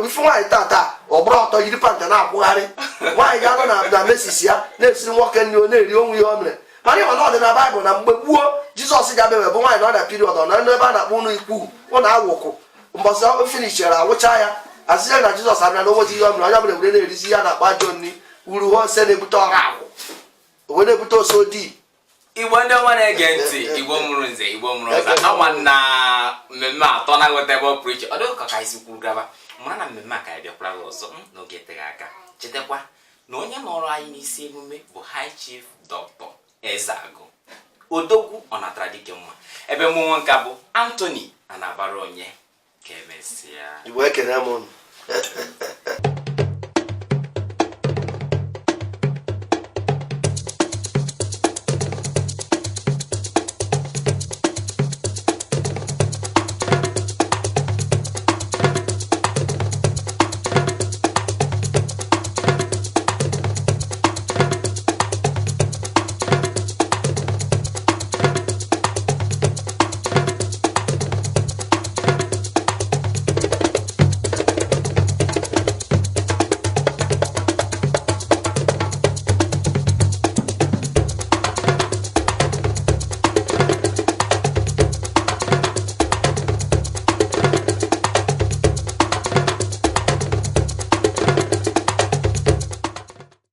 Ifu nwaanyị tata, ọ gbara ọtọ, yiri pant na-akwụgharị. Nwaanyị ga-anọ na mesis ya na-esiri nwoke nri, ọ na-eri. Onwe ihe o mere. Mana ịma na ọ dị na Baịbụl na mgbe gboo, Jizọs ga-abịa bụ nwaanyị na ọ na period, ọ nọ n'ebe a na-akpọ ụlọ ikwu, ụlọ awụkụ. Mbọsị finichere, awụcha ya, asịzie na Jizọs abịa na onwezi ihe o mere. Onye ọbụla were na-erizi ya na-akpọ ajọ nri, uru ose na-ebute ọra ahụ, wee na-ebute ose odii.
Igbo ndị ọma na-ege ntị, Igbo mụrụ nze, Igbo mụrụ ọzọ, ama na mmemme atọ na-aghọta ebe ọ pụrụ iche. Ọ dịghị ka anyị si kwuru gaba mara na mmemme a ka anyị bịakwara gị ọzọ n'oge eteghị aka. Chetakwa na onye nọrọ anyị n'isi emume bụ High Chief Dr. Ezeagụ, odogwu ọnatara dike mma. Ebe mụ nwe nka bụ Anthony Anabara. Onye ka emesịa.
Igbo, ekene m unu.